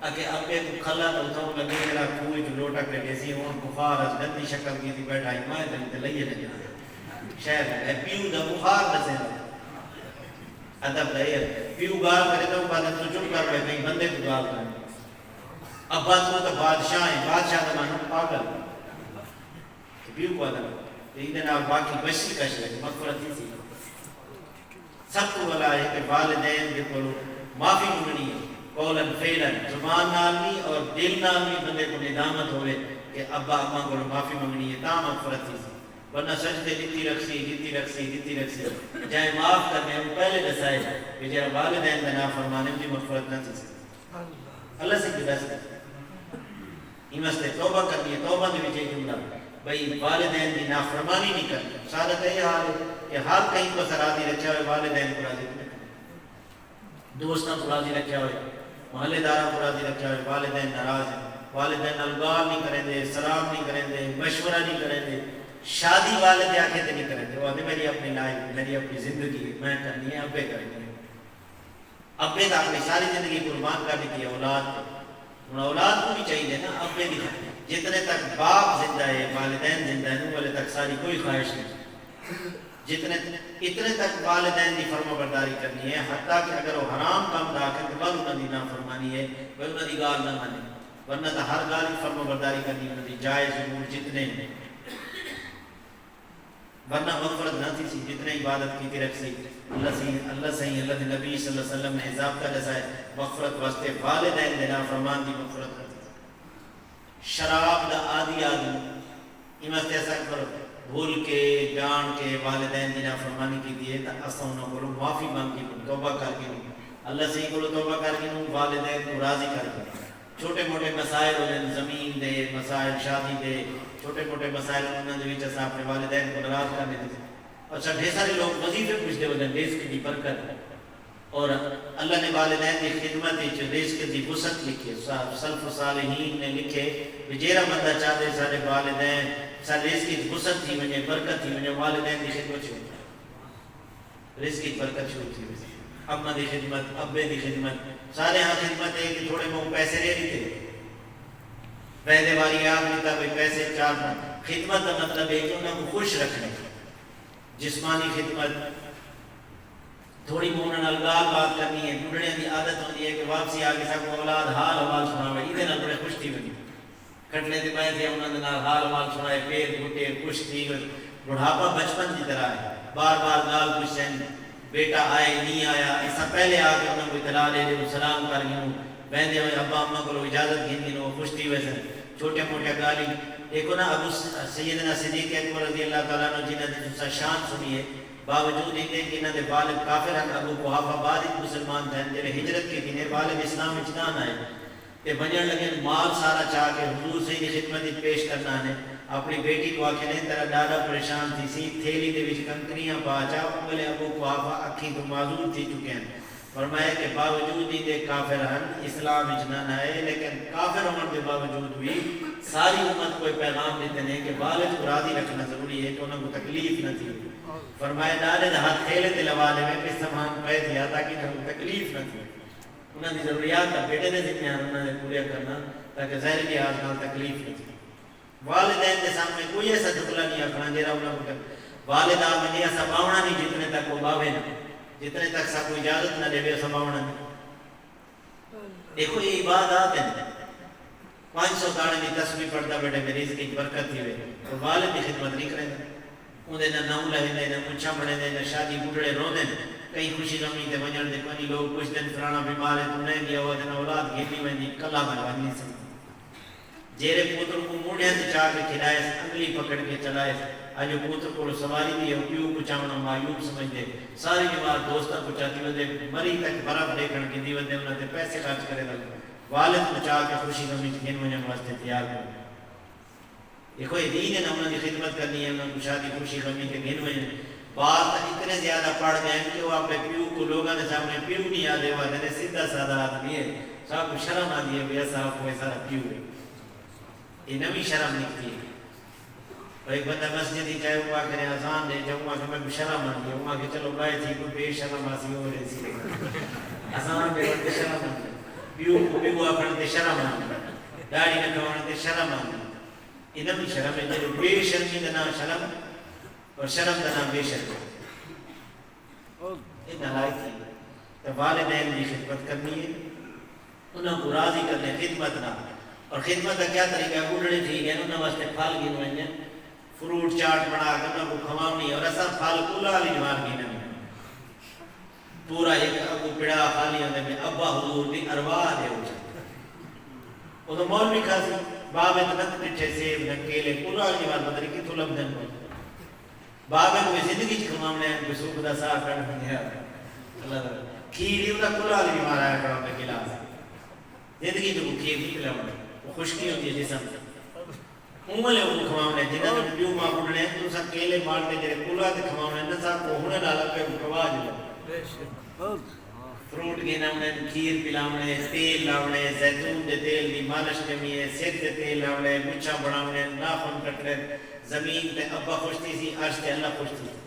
اڳے ابے کوں کھلا تاں اتھاؤں لڳے جیڑھا کھوہ وچ لوٹا کڈھیسی، ہݨ بخار اچ گندی شکل کیتی ٻیٹھا ہے، میں تیݙی تے لئی ونڄاں۔ شہر ہے، پیو دا بخار ݙسیندا۔ ادب دا اے ہے، پیو ڳالھ کرے تاں او آہدے توں چپ کر ٻہہ، کہیں بندے کوں ڳالھ کرݨ۔ ابا توں تاں بادشاہ ہیں، بادشاہ دا معنی پاگل۔ تے پیو کوں آہدن، تے ایندے نال باقی بچسی کشسی، مغفرت تھیسی۔ سب توں ولا ہے کہ والدین دے کولوں معافی منگݨی ہے، قولاً فعلاً، زبان نال وی اور دل نال وی بندے کوں ندامت ہووے کہ ابا اماں کولوں معافی منگݨی ہے، تاں مغفرت تھیسی۔ ورنہ سجدے ݙتی رکھسی، ݙتی رکھسی، ݙتی رکھسی۔ جئیں معاف کرݨے، اوں پہلے ݙسائے کہ جیڑھا والدین دا نافرمان ہے، اوندی مغفرت نہ تھیسی۔ اللہ سئیں کوں ݙس ݙے۔ ایں واسطے توبہ کرݨی ہے، توبہ دے وچ اے جملہ، بھئی والدین دی نافرمانی نہیں کرݨی۔ ساݙا تاں اے حال ہے کہ ہر کہیں کوں اساں راضی رکھیا ہوئے، والدین کوں راضی نہیں رکھیا۔ دوستاں کوں راضی رکھیا ہوئے، محلے داراں کوں راضی رکھیا ہوئے، والدین ناراض ہیں، والدین نال ڳالھ نہیں کریندے، سلام نہیں کریندے، مشورہ نہیں کریندے، شادی والد آکھے تے نہیں کریندے، او آہدے میݙی اپݨی لائف، میݙی اپݨی زندگی ہے، میں کرݨی ہے، ابے کرݨی ہے۔ ابے تاں اپݨی ساری زندگی قربان کر ݙتی ہے اولاد تے۔ ہݨ اولاد کوں وی چاہیدے نا، ابے دی، جتنے تک باپ زندہ ہے، والدین زندہ ہن، اوں ویلے تک ساری کوئی خواہش نہیں۔ جتنے، اتنے تک والدین دی فرمانبرداری کرݨی ہے، حتیٰ کہ اگر او حرام کم دا آکھن تاں ول انہاں دی نافرمانی ہے، بھئی انہاں دی ڳالھ نہ منے، ورنہ تاں ہر ڳالھ وچ فرمانبرداری کرݨی، انہاں دی جائز امور جتنے ہن۔ ورنہ مغفرت نہ تھیسی، جتنے عبادت کیتی رکھسی۔ اللہ سئیں، اللہ سئیں، اللہ دے نبی صلی اللہ علیہ وسلم نے ضابطہ ݙسائے، مغفرت واسطے والدین دے نافرمان دی مغفرت نہ تھیسی۔ شراب دا عادی آدمی، ایں واسطے اساں اگر بھل کے، جان کے والدین دی نافرمانی کیتی ہے تاں اساں انہاں کولوں معافی منگ گھنوں، توبہ کر گھنوں، اللہ سئیں کولوں توبہ کر گھنوں، والدین کوں راضی کر گھنوں۔ چھوٹے موٹے مسائل ہوندن، زمین دے مسائل، شادی دے چھوٹے موٹے مسائل، انہاں دے وچ اساں اپݨے والدین کوں ناراض کر ݙیندے۔ اچھا، ڈھیر سارے لوگ وظیفے پچھدے ہوندن، رزق دی برکت۔ اور اللہ نے والدین دی خدمت وچ رزق دی وسعت لکھی ہے۔ سا-، سلف صالحین نے لکھے کہ جیڑھا بندہ چاہندے ساݙے والدین، ساݙے رزق وچ وسعت تھی ونڄے، برکت تھی ونڄے، والدین دی خدمت شروع کرے۔ رزق وچ برکت شروع تھی ویسی۔ اماں دی خدمت، ابے دی خدمت، سارے ہاں خدمت ہے کہ تھوڑے بہت پیسے ݙے ݙتے۔ وعدے واری آکھ ݙتا بھئی پیسے چار پنج۔ خدمت دا مطلب ہے کہ انہاں کوں خوش رکھݨے۔ جسمانی خدمت، تھوڑی بہت انہاں نال ڳالھ بات کرݨی ہے۔ ٻڈھڑیاں دی عادت ہوندی ہے کہ واپسی آ کے ساکوں اولاد حال احوال سݨاوے، ایندے نال بڑے خوش تھی ویندے۔ کھٹڑے تے ٻہہ تھئے، انہاں دے نال حال مال سݨائے، پیر گھٹے، خوش تھی ڳئے۔ بڑھاپا بچپن دی طرح ہے، بار بار ڳالھ پچھسن، بیٹا آئے، نی آیا۔ اساں پہلے آ کے انہاں کوں اطلاع ݙے ݙیوں، سلام کر گھنوں، ویندے ہوئے ابا اماں کولوں اجازت گھن گھنوں، او خوش تھی ویسن۔ چھوٹیاں موٹیاں ڳالھیں، ݙیکھو نا، ابو س-، سیدنا صدیق اکبر رضی اللہ تعالیٰ عنہ، جنہاں دی تساں شان سݨی ہے، باوجود ایندے کہ انہاں دے والد کافر ہن، ابو قحافہ بعد وچ مسلمان تھئن، جیڑھے ہجرت کیتی نے، والد اسلام وچ نہ آئے۔ تے ونڄݨ لڳن، مال سارا چا کے حضور سئیں دی خدمت وچ پیش کرݨ آندن۔ اپݨی بیٹی کوں آکھیندن، تیݙا ݙاݙا پریشان تھیسی، تھیلی دے وچ کنکریاں پا چا۔ اوں ویلے ابو قحافہ اکھیں توں معذور تھی چکے ہن۔ فرمایا کہ باوجود ایندے کافر ہن، اسلام وچ نہ آئے، لیکن کافر ہووݨ دے باوجود وی ساری امت کوں اے پیغام ݙتے نے کہ والد کوں راضی رکھݨا ضروری ہے کہ انہاں کوں تکلیف نہ تھیوے۔ فرمایا، ݙاݙے دا ہتھ تھیلے تے لوا ݙیویں، پچھساں ہݨ پئے تھیا تاکہ انہاں کوں تکلیف نہ تھیوے۔ انہاں دی ضروریات تاں بیٹے دے ذمے ہن، انہاں دے پوریا کرݨا، تاکہ ظاہری لحاظ نال تکلیف نہ تھیوے۔ والدین دے سامݨے کوئی ایسا جملہ نی آکھݨا جیڑھا انہاں کوں تک-، والد آ ونڄے، اساں ٻاہوݨا نی جتنے تک او ٻاہوے نا، جتنے تک ساکوں اجازت نہ ݙیوے، اساں ٻاہوݨا نی۔ ݙیکھو، اے عبادات ہن۔ پنج سو داݨے دی تسبیح پڑھدا ٻیٹھے، میݙے رزق وچ برکت تھیوے، پر والد دی خدمت نی کریندا۔ اوندے نہ نہوں لہیندے، نہ مچھاں بݨیندے، نہ شادی، ٻڈھڑے روندن۔ کہیں خوشی غمی تے ونڄݨ دے کوئنی، لوک پچھدن، فلاݨا بیمار ہے، توں نئیں ڳیا، او آہدن اولاد گھن نی ویندی، کلھا میں ونڄ نی سڳدی۔ جیڑھے پتر کوں مونڈھیاں تے چا کے کھݙائیس، انڳلی پکڑ کے چلائیس، اڄ او پتر کولوں سواری دی ہے، او پیو کوں چاوݨا معیوب سمجھدے۔ ساری نماز دوستاں کوں چاتی ودے، مری تک برف ݙیکھݨ گھندی ودے، انہاں تے پیسے خرچ کریندا۔ والد کوں چا کے خوشی غمی تے گھن ونڄݨ واسطے تیار کرو۔ ݙیکھو، اے دین ہے نا، انہاں دی خدمت کرݨی ہے، انہاں کوں شادی خوشی غمی تے گھن ونڄݨ۔ بعض تاں اتنے زیادہ پڑھ ڳئے ہن کہ او اپݨے پیو کوں لوکاں دے سامݨے پیو نی آہدے، او آہدے نے، سدھا سادھا آدمی ہے، ساکوں شرم آندی ہے بھئی اساں آکھوں اے ساݙا پیو ہے۔ اے نویں شرم نکتی ہے۔ او ہک بندہ مسجد اچ آئے، او آکھے نے اذان ݙے، تے او آکھے میکوں شرم آندی ہے، او آکھے چلو ٻئے تھی کوئی بے شرم آسی، او ݙیسی۔ اذان ݙیوݨ تے شرم آندی، پیو کوں پیو آکھݨ تے شرم آندی، ݙاڑھی رکھواوݨ تے شرم آندی۔ اے نویں شرم ہے، جیڑھے بے شرمی دا ناں شرم، اور شرم دا ناں بے شرمی۔ اے نالائقی ہے۔ تے والدین دی خدمت کرݨی ہے، انہاں کوں راضی کرݨے خدمت نال۔ اور خدمت دا کیا طریقہ ہے؟ ٻڈھڑے تھی ڳئے، انہاں واسطے پھل گھن ونڄݨ، فروٹ چاٹ بݨا کے انہاں کوں کھواوݨی، اور اساں پھل کلھا آلی دیوار گھن آوݨے۔ پورا ہک اڳوں پڑا خالی ہوندے، میں ابا حضور دی ارواح ݙے ونڄاں۔ اودوں مولوی کھاسی، باغ وچ نہ ݙٹھے سیب، نہ کیلے، کلھا آلی دیوار پتہ نی کتھوں لبھدن پئے۔ بابے کوں زندگی اچ کھواوݨے ہن، کوئی سکھ دا ساہ کڈھ ونڄے۔ اللہ دا کھیر ہی انہاں کلھا آلی بیمار آیا کھڑا ہوندے گلاس۔ زندگی اچ کھیر نی پلاوݨے، او خشکی ہوندی ہے جسم تے۔ اوں ویلے اوں کھواوݨے، جنہاں دے پیو ماں ٻڈھڑے ہن، تساں کیلے مال تے جیڑھے کلھا تے کھواوݨے نہ، ساکوں ہݨے نال اپے کوں کھوا ڄو۔ فروٹ گھن آوݨے، کھیر پلاوݨے، تیل لاوݨے، زیتون دے تیل دی مالش کرݨی ہے، سر تے تیل لاوݨے، مچھاں بݨاوݨے، ناخن کٹݨے، زمین تے ابا خوش تھیسی، عرش تے اللہ خوش تھیسی۔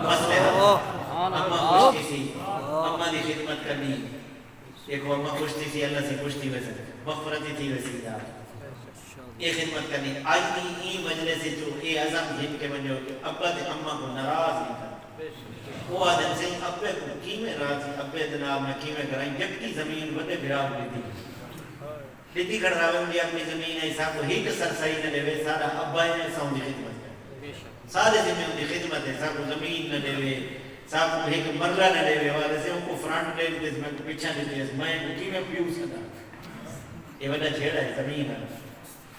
مسئلے حل۔ اماں خوش تھیسی، اماں دی خدمت کرݨی۔ ݙیکھو، اماں خوش تھیسی، اللہ سئیں خوش تھی ویسن، مغفرت ہی تھی ویسی یار۔ اے خدمت کرݨی۔ اڄ دی ایں مجلس اچوں اے عزم گھن کے ونڄو کہ ابا تے اماں کوں ناراض نی کرݨا۔ او آہدن، سئیں، ابے کوں کیویں راضی، ابے دے نال میں کیویں کراں، یکی زمین وݙے بھرا کوں ݙتی۔ ݙتی کھڑا رہوے، اوندی اپݨی زمین ہے، ساکوں ہک سر سہی نہ ݙیوے، ساݙا ابا ہے، اساں اوندی خدمت کریں۔ سارے ذمے اوندی خدمت ہے، ساکوں زمین نہ ݙیوے، ساکوں ہک مرلہ نہ ݙیوے، او آہدے، سئیں، اونکوں فرنٹ ݙے ݙتیس، میکوں پچھاں ݙتیس، میں اونکوں کیویں پیو سݙاں؟ اے وݙا جھیڑا ہے زمین آلا۔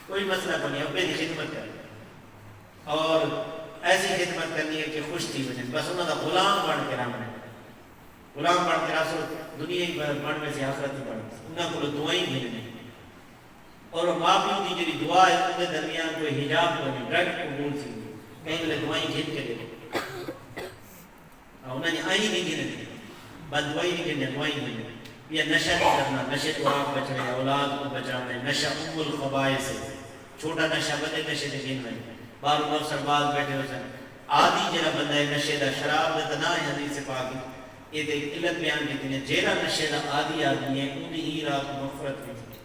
کوئی مسئلہ کونی، ابے دی خدمت کریں۔ اور ایسی خدمت کرݨی ہے کہ خوش تھی ونڄن، بس انہاں دا غلام بݨ کے رہوݨے۔ غلام بݨ کے رہسو، دنیا ہی بݨ ویسی، آخرت ہی بݨ ویسی۔ انہاں کولوں دعائیں گھنݨیاں۔ اور ماء پیو دی جیڑھی دعا ہے، اوندے درمیان کوئی حجاب کونی، ڈائریکٹ قبول تھیندی۔ کہیں ویلے دعائیں گھن کے ݙیکھو۔ ہاں، انہاں نے آئیں نی گھنݨے، بد دعائی نی گھنݨے، دعائی گھنݨے۔ یا نشہ نی کرݨا، نشے توں آپ بچݨے، اولاد کوں بچاوݨے۔ نشہ ام الخبائث ہے۔ چھوٹا نشہ وݙے نشے تے گھن ونڄے۔ ٻاہروں افسر باز ٻیٹھے ہوسن۔ عادی جیڑھا بندہ ہے نشے دا، شراب دا تاں ناں ہے حدیث پاک اچ، اے تے ہک علت بیان کیتی نے، جیڑھا نشے دا عادی آدمی ہے، اوندی ایں رات کوں مغفرت وی تھیندی۔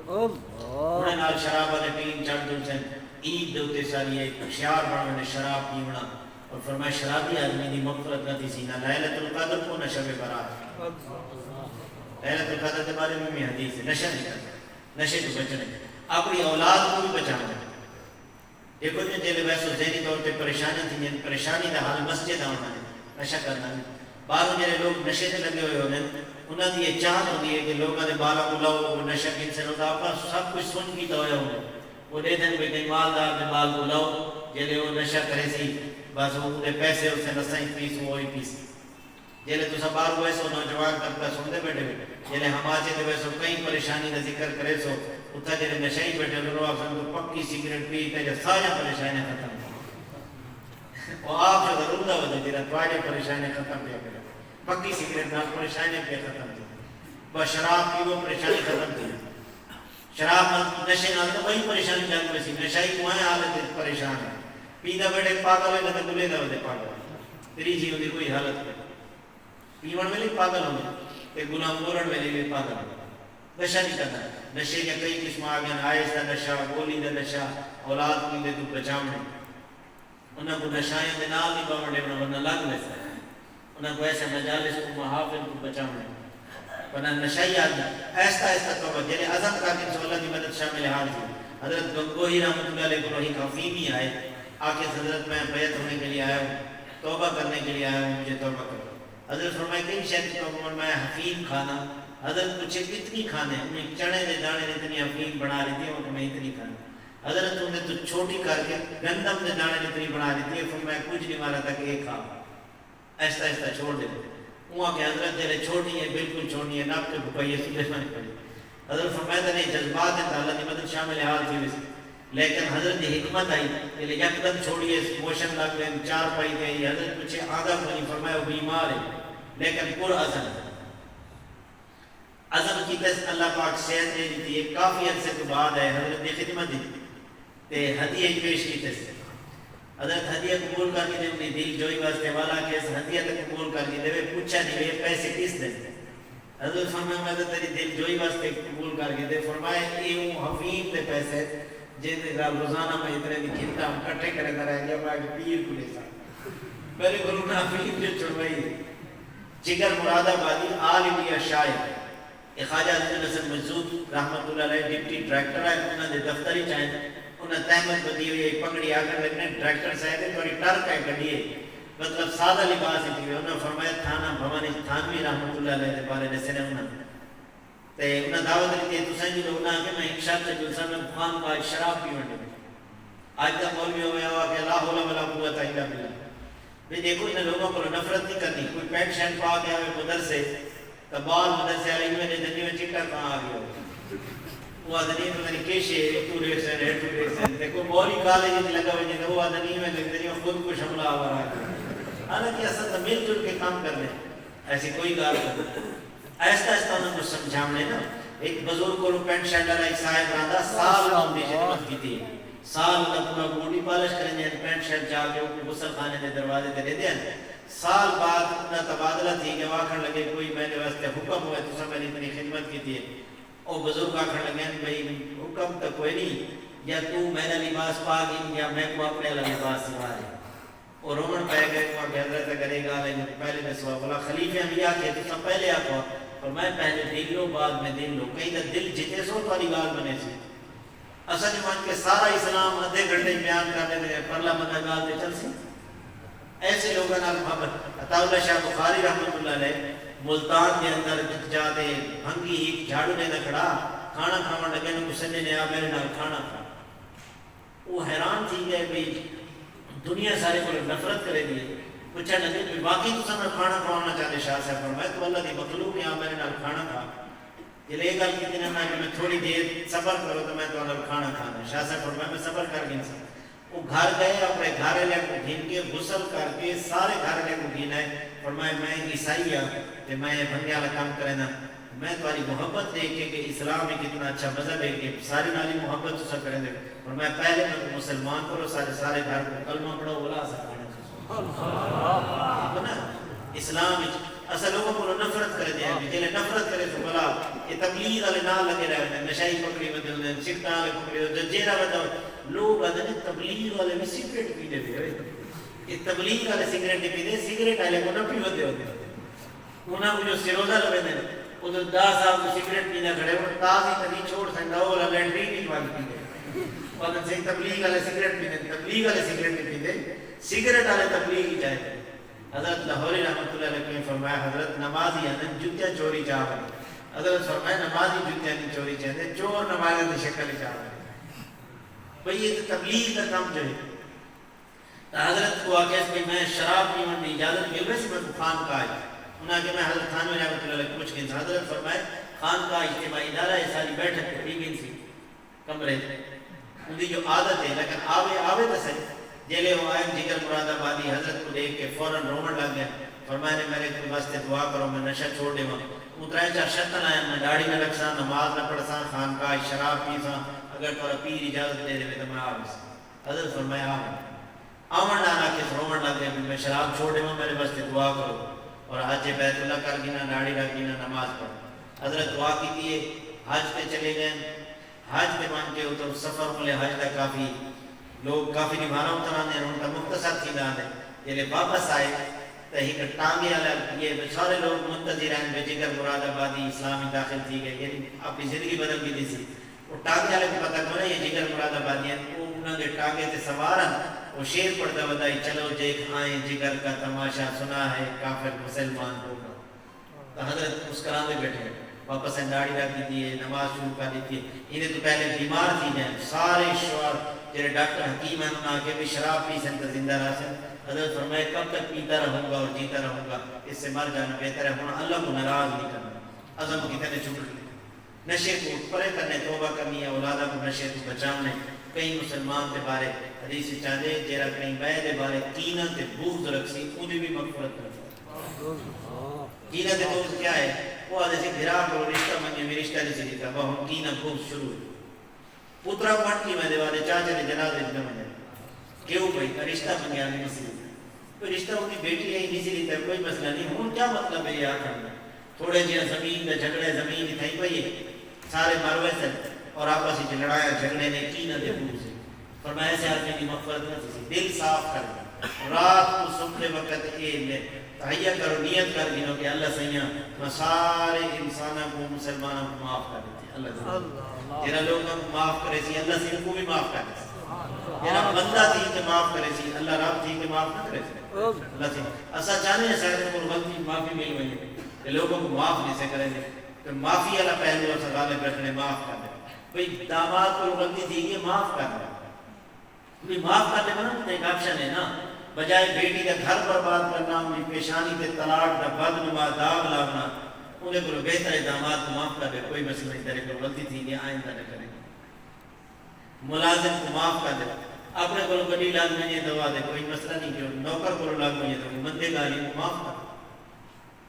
اللہ۔ انہاں نال شراب والے ٹیم چڑھ جلسن۔ عید دے اتے ساݙی اے ہوشیار بݨ ونڄے شراب پیوݨا۔ اور فرمایا، شرابی آدمی دی مغفرت نہ تھیسی، نہ لیلۃ القدر کوں، نہ شب برات۔ لیلۃ القدر دے بارے میں وی حدیث ہے، نشہ نی کرݨا، نشے توں بچݨے۔ اپݨی اولاد کوں وی بچاوݨا ہے۔ ݙیکھو جی، جیلے ویسو ذہنی طور تے پریشانیاں تھیندین، پریشانی دا حل مسجد آوݨا ہے، نشہ کرݨا نہیں۔ ٻاہروں جیلے لوک نشے تے لڳے ہوئے ہوندن، انہاں دی اے چاہت ہوندی ہے کہ لوکاں دے ٻالاں کوں لو، او نشہ گھنسن، او تاں اپݨا سب کچھ سنڄ کیتا ہویا ہوندے۔ او ݙیکھدن بھئی کہیں مالدار دے ٻال کوں لو، جیلے او نشہ کریسی، بس او اوندے پیسے ہوسن، اساں ہی پیسوں، او ہی پیسی۔ جیلے تساں ٻاہروں ویسو، نوجوان طبقہ سݨدے ٻیٹھے ہو، جیلے ہماچے تے ویسو، کہیں پریشانی دا ذکر کریسو، اتھاں جیلے نشئی ٻیٹھے ہوندن، او آکھسن، توں پکی سگریٹ پی، تیݙیاں ساریاں پریشانیاں ختم تھین۔ او آپ جو ضرور دا وجہ جیڑھا تہاݙیاں پریشانیاں ختم پیا کرے۔ پکی سگریٹ نال پریشانیاں پیا ختم تھین۔ بس شراب پیو، پریشانی ختم تھی۔ شراب نال، نشے نال تاں ٻئی پریشانی لڳ ویسی، نشئی کوں ایں حالت وچ پریشان ہے۔ پیندا ٻیٹھے پاگل ہے، نہ تاں ڳلیندا ودے پاگل۔ تریجھی اوندی کوئی حالت کوئنی۔ پیوݨ ویلے پاگل ہوندے تے ڳلاں ٻولݨ ویلے وی پاگل ہوندے۔ نشہ نہیں کرنا۔ نشے دیاں کئی قسماں آ ڳئین، آئس دا نشہ، گولی دا نشہ، اولاد کوں ایندے توں بچاوݨے۔ انہاں کوں نشائیاں دے نال نہیں ٻہݨ ݙیوݨا، ورنہ لڳ ویسن۔ انہاں کوں ایسے مجالس کوں، محافل کوں بچاوݨے۔ ورنہ نشائی آدمی آہستہ آہستہ توبہ، جیلے عزم کر گھنسو، اللہ دی مدد شامل حال تھی۔ حضرت گنگوہی رحمۃ اللہ علیہ کولوں ہک حفیظ ہی آئے، آکھیس، حضرت میں بیعت ہونے کے لیے آیا ہوں، توبہ کرنے کے لیے آیا ہوں، مجھے توبہ کرو۔ حضرت فرمائے، کہیں شے دی توبہ؟ فرمایا، حفیم کھانا۔ حضرت پچھے، کتنی کھانے؟ انہیں چݨے دے داݨے دی اتنی حفیم بݨا ݙتی ہے، او کہ میں اتنی کھانا۔ حضرت اوندے توں چھوٹی کر کے گندم دے داݨے دی اتنی بݨا ݙتی ہے، فرمایا، کجھ نہیں مارا تک اے کھا۔ آہستہ آہستہ چھوڑ ݙے۔ اوں آکھیا، حضرت جیلے چھوڑنی ہے، بالکل چھوڑنی ہے، نپ کے بھکائی ہے، سدھے ونڄ پئی۔ حضرت فرمایا، تیݙے جذبات ہن تاں اللہ دی مدد شامل حال تھی ویسی۔ لیکن حضرت دی حکمت آئی، جیلے یکدم چھوڑیے، موشن لڳ ڳئے، چارپائی تے آئی، حضرت پچھے، آندا کونی؟ فرمایا، او بیمار ہے، لیکن پر عزم ہے۔ عزم کیتس، اللہ پاک صحت ݙے ݙتی ہے۔ کافی عرصے توں بعد آئے حضرت دی خدمت اچ تے ہدیہ ہی پیش کیتس۔ حضرت ہدیہ قبول کر گھدے، اوندی دل جوئی واسطے حوالہ کیس، ہدیہ تاں قبول کر گھدے وے، پچھا نہیں وے پیسے کس دے؟ حضرت فرمایا، میں تاں تیݙی دل جوئی واسطے قبول کر گھدے۔ فرمایا، اے اوں حفیم دے پیسے جیندے نال روزانہ میں اتنے دی گھندا ہم، کٹھے کریندا رہ ڳیا، میں اڄ پیر کوں ݙیساں۔ میݙے کولوں انہاں حفیم جو چھڑوائی۔ جگر مراد آبادی، آل انڈیا شاعر۔ اے خواجہ عزیز الحسن مجذوب رحمۃ اللہ علیہ ڈپٹی ڈائریکٹر ہن، انہاں دے دفتر اچ آئن، انہاں تہمت ٻدھی ہوئی ہئی، پڳڑی، آکھݨ لڳن، ڈائریکٹر صاحب، اے تہاݙی ٹرک ہے، گݙی ہے، مطلب سادہ لباس اچ وی۔ انہاں فرمایا، تھانہ بھون اچ تھانوی رحمۃ اللہ علیہ دے بارے ݙسیندے انہاں تے انہاں دعوت ݙتی، تساں جلو؟ انہاں آکھیا، میں ہک شرط تے جلساں، میکوں خامخواہ شراب پیوݨ ݙیوے۔ اڄ دا مولوی ہووے، او آکھے، لا حول ولا قوت الا باللہ۔ بھئی ݙیکھو، انہاں لوکاں کولوں نفرت نہیں کرنی۔ کوئی پینٹ شرٹ پا کے آوے مدرسے، تاں ٻال مدرسے والے ایویں ݙیہدن جیویں چٹا کاں آ ڳیا ہووے۔ او آہدن، اے پتہ نہیں کیشے، اتوں ݙیکھسن، ہیٹھوں ݙیکھسن۔ تے کوئی مولوی کالج اچ لڳا ہووے جے، تاں او آہدن، ایویں لڳدے جیویں خود کش حملہ آور آ ڳئے۔ حالانکہ اساں تاں مل جل کے کم کرݨے، ایسی کوئی ڳالھ کونی۔ آہستہ آہستہ انہاں کوں سمجھاوݨے نا۔ ہک بزرگ کولوں پینٹ شرٹ والا ہک صاحب رہندا، سال انہاں اوندی خدمت کیتی۔ سال دا پورا بوڈی پالش کریندے ہن، پینٹ شرٹ چا کے اوکوں غسل خانے دے دروازے تے ݙیندے ہن۔ سال بعد انہاں تبادلہ تھی ڳیا، او آکھݨ لڳے، کوئی میݙے واسطے حکم ہووے، تساں میݙی اتنی خدمت کیتی ہے۔ او بزرگ آکھݨ لڳے ہن، بھئی حکم تاں کوئی نہیں، یا توں میݙا لباس پا گھن یا میکوں اپݨے والا لباس سوا ݙے۔ او رووݨ پئے ڳئے، او آکھے، حضرت اگر اے ڳالھ ہے، میکوں پہلے ݙسو۔ بھلا خلیفیاں وی آکھے، تساں پہلے آکھو۔ فرمایا، پہلے دل لو، بعد میں دن لو۔ کہیں دا دل جتیسو، تہاݙی ڳالھ منیسی۔ اساں جو ونڄ کے سارا اسلام ادھے گھنٹے اچ بیان کر ݙیندے ہیں، پرلا بندہ ڳالھ تے چلسی؟ ایسے لوکاں نال محبت۔ عطاء اللہ شاہ بخاری رحمۃ اللہ علیہ ملتان دے اندر ہک جاہ تے بھنگی ہک جھاڑو ݙیندا کھڑا، کھانا کھاوݨ لڳے، اونکوں سݙے نے، آ میݙے نال کھانا کھا۔ او حیران تھی ڳئے بھئی دنیا سارے کولوں نفرت کریندی ہے۔ پچھݨ لڳے بھئی واقعی تساں میکوں کھانا کھواوݨا چاہندے؟ شاہ صاحب فرمایا، توں اللہ دی مخلوق ہے، آ میݙے نال کھانا کھا۔ جیلے اے ڳالھ کیتی نا، میں آکھیا میں تھوڑی دیر صبر کرو تاں میں تہاݙے نال کھانا کھانداں۔ شاہ صاحب فرمایا، میں صبر کر گھنساں۔ او گھر ڳئے، اپݨے گھر آلیاں کوں گھن کے، غسل کر کے، سارے گھر آلیاں کوں گھن آئے۔ فرمایا، میں عیسائی ہاں تے میں اے بھنگے والا کم کرینداں۔ میں تہاݙی محبت ݙیکھ کے کہ اسلام ہک اتنا اچھا مذہب ہے کہ سارے نال ہی محبت تساں کریندے ہو۔ فرمایا، پہلے میکوں مسلمان کرو، سارے، سارے گھر کوں کلمہ پڑھاؤ، ولا اساں کھانا کھاسوں۔ ٹھیک ہے نا؟ اسلام وچ اساں لوکاں کولوں نفرت کریندے ہیں، جیلے نفرت کریسوں، بھلا اے تبلیغ والے نال لڳے رہ ویندن، نشائی پکڑی ودے ہوندن، سگریٹاں والے پکڑی ودے، جیڑھا ودے، لوک آہدن تبلیغ والے وی سگریٹ پیندے پئے ہوئے۔ اے تبلیغ والے سگریٹ نہیں پیندے، سگریٹ والے کوں نہ پیوندے ہوندے۔ انہاں کوں جو سروزہ لویندے نے، ادھر داس صاحب کوئی سگریٹ پیندا کھڑے، ہن تازی تلی چھوڑ سیندا، او والا لیٹرین وچ ونج پیندے۔ پتن سنگھ تبلیغ والے سگریٹ پیندے، تبلیغ والے سگریٹ نہیں پیندے، سگریٹ والے تبلیغ وچ آئے۔ حضرت لاہوری رحمۃ اللہ علیہ نے فرمایا، حضرت نمازی آندے جتیاں چوری چا ونڄن۔ حضرت فرمایا، نمازی جتیاں نہیں چوری چاہندے، چور نمازیاں دی شکل وچ آ ونڄن۔ بھئی یہ تو تبلیغ کا کم جو ہے۔ تاں حضرت کوں آکھیس کہ میں شراب پیوݨ دی اجازت مل ویسی میکوں خانقاہ اچ؟ انہاں آکھیا میں حضرت تھانوی رحمۃ اللہ علیہ کوں پچھ گھنساں۔ حضرت فرمائے، خانقاہ اجتماعی ادارہ ہے، ساری بیٹھک تے پی گھنسی کمرے اچ۔ اوندی جو عادت ہے، لیکن آوے، آوے تاں سہی۔ جیلے او آئن جگر مراد آبادی حضرت کوں ݙیکھ کے فوراً رووݨ لڳ ڳئن۔ فرمائے نے میݙے واسطے دعا کرو میں نشہ چھوڑ ݙیواں۔ اوں ترائے چار شرطاں لائن، میں ݙاڑھی نہ رکھساں، نماز نہ پڑھساں، خانقاہ اچ شراب پیساں، اگر تہاݙا پیر اجازت ݙے ݙیوے تاں میں آ ویساں۔ حضرت فرمایا، آ ونڄ۔ آوݨ نال آکھیس، رووݨ لڳ ڳئے، بھئی میں شراب چھوڑ ݙیواں، میݙے واسطے دعا کرو۔ اور حج بیت اللہ کر گھناں، ݙاڑھی رکھ گھناں، نماز پڑھ۔ حضرت دعا کیتی ہے، حج تے چلے ڳئے۔ حج تے ونڄ کے اتھوں سفر ملے حج دا کافی، لوگ کافی نبھارا اتر آندے ہن، ہݨ تاں مختصر تھیندا آندے۔ جیلے واپس آئے تاں ہک ٹانگے والا، یہ سارے لوگ منتظر ہن، بھئی جگر مراد آبادی اسلام اچ داخل تھی ڳئے، یعنی اپݨی زندگی بدل گھدی سی۔ او ٹانگے والے کوں پتہ کونہے یہ جگر مراد آبادی ہن، او انہاں دے ٹانگے تے سوار ہن۔ او شعر پڑھدا وندا ہئی، چلو دیکھ آئیں جگر کا تماشا، سنا ہے کافر مسلمان ہوگا۔ تاں حضرت مسکراندے ٻیٹھے ہن، واپس ہن ݙاڑھی رکھ ݙتی ہے، نماز شروع کر ݙتی ہے۔ ایندے توں پہلے بیمار تھی ڳئے ہن، سارے شعراء جیڑھے ڈاکٹر حکیم ہن انہاں آکھے بھئی شراب پیسن تاں زندہ رہسن۔ حضرت فرمائے، کب تک پیتا رہوں گا اور جیتا رہوں گا، اس سے مر جانا بہتر ہے، ہݨ اللہ کوں ناراض نہیں کرنا، عزم کیتے نے چھٹݨ۔ نشے کوں پرے کرݨے، توبہ کرݨی ہے، اولاداں کوں نشے توں بچاوݨے۔ کہیں مسلمان دے بارے حدیث وچ آندے، جیڑھا کہیں ٻئے دے بارے کینہ تے بغض رکھسی، اوندی وی مغفرت کرسی۔ کینہ تے بغض کیا ہے؟ او آہدے سی بھرا کولوں رشتہ منگے، میں رشتہ نی سی ݙتا، ٻہوں کینہ بغض شروع ہے۔ پترا کوں اٹکی ویندے، آہدے چاچے دے جنازے وچ نہ ونڄݨ۔ کیوں بھئی؟ تاں رشتہ منگیا، میں نی سی ݙتا۔ کوئی رشتہ اوندی بیٹی ہے، نی سی ݙتا، کوئی مسئلہ نہیں۔ ہݨ کیا مطلب ہے یہ آکھݨ دا؟ تھوڑے جیہاں زمین دا جھڳڑا ہے، زمین اتھائیں پئی ہے، سارے مر ویسن اور آپس وچ لڑائیاں جھڳڑے نے، کینہ تے بغض ہے۔ فرمایا، ایسے آدمی دی مغفرت نہ تھیسی، دل صاف کر گھن۔ رات کوں سمدے وقت اے میں تہیا کرو، نیت کر گھنو کہ اللہ سئیاں، میں سارے انساناں کوں، مسلماناں کوں معاف کر ݙتی۔ اللہ دی۔ اللہ۔ جیڑھا لوکاں کوں معاف کریسی، اللہ سئیں کوں وی معاف کر ݙیسی۔ جیڑھا بندہ تھی کے معاف کریسی، اللہ رب تھی کے معاف نہ کریسی۔ اللہ سئیں، اساں چاہندے ہیں سارے کوں غلطی معافی مل ونڄے تے لوکاں کوں معاف نی سے کریندے۔ تے معافی والا پہلو اساں غالب رکھݨے، معاف کر ݙے۔ بھئی داماد کولوں غلطی تھی ڳئی ہے، معاف کر ݙے۔ بھئی معاف کر ݙے، مطلب تے ہک آپشن ہے نا، بجائے بیٹی دا گھر برباد کرݨا، اوندی پیشانی تے طلاق دا بدنما داغ لاوݨا، اوندے کولوں بہتر ہے داماد کوں معاف کر ݙے، کوئی مسئلہ نہیں، تیݙے کولوں غلطی تھی ڳئی، آئندہ نہ کریں۔ ملازم کوں معاف کر ݙے، اپݨے کولوں گݙی لڳ ونڄے تاں آہدے کوئی مسئلہ نہیں، جو نوکر کولوں لڳ ونڄے تاں اوندی مندے ڳالھ ہے، اوکوں معاف کر ݙے۔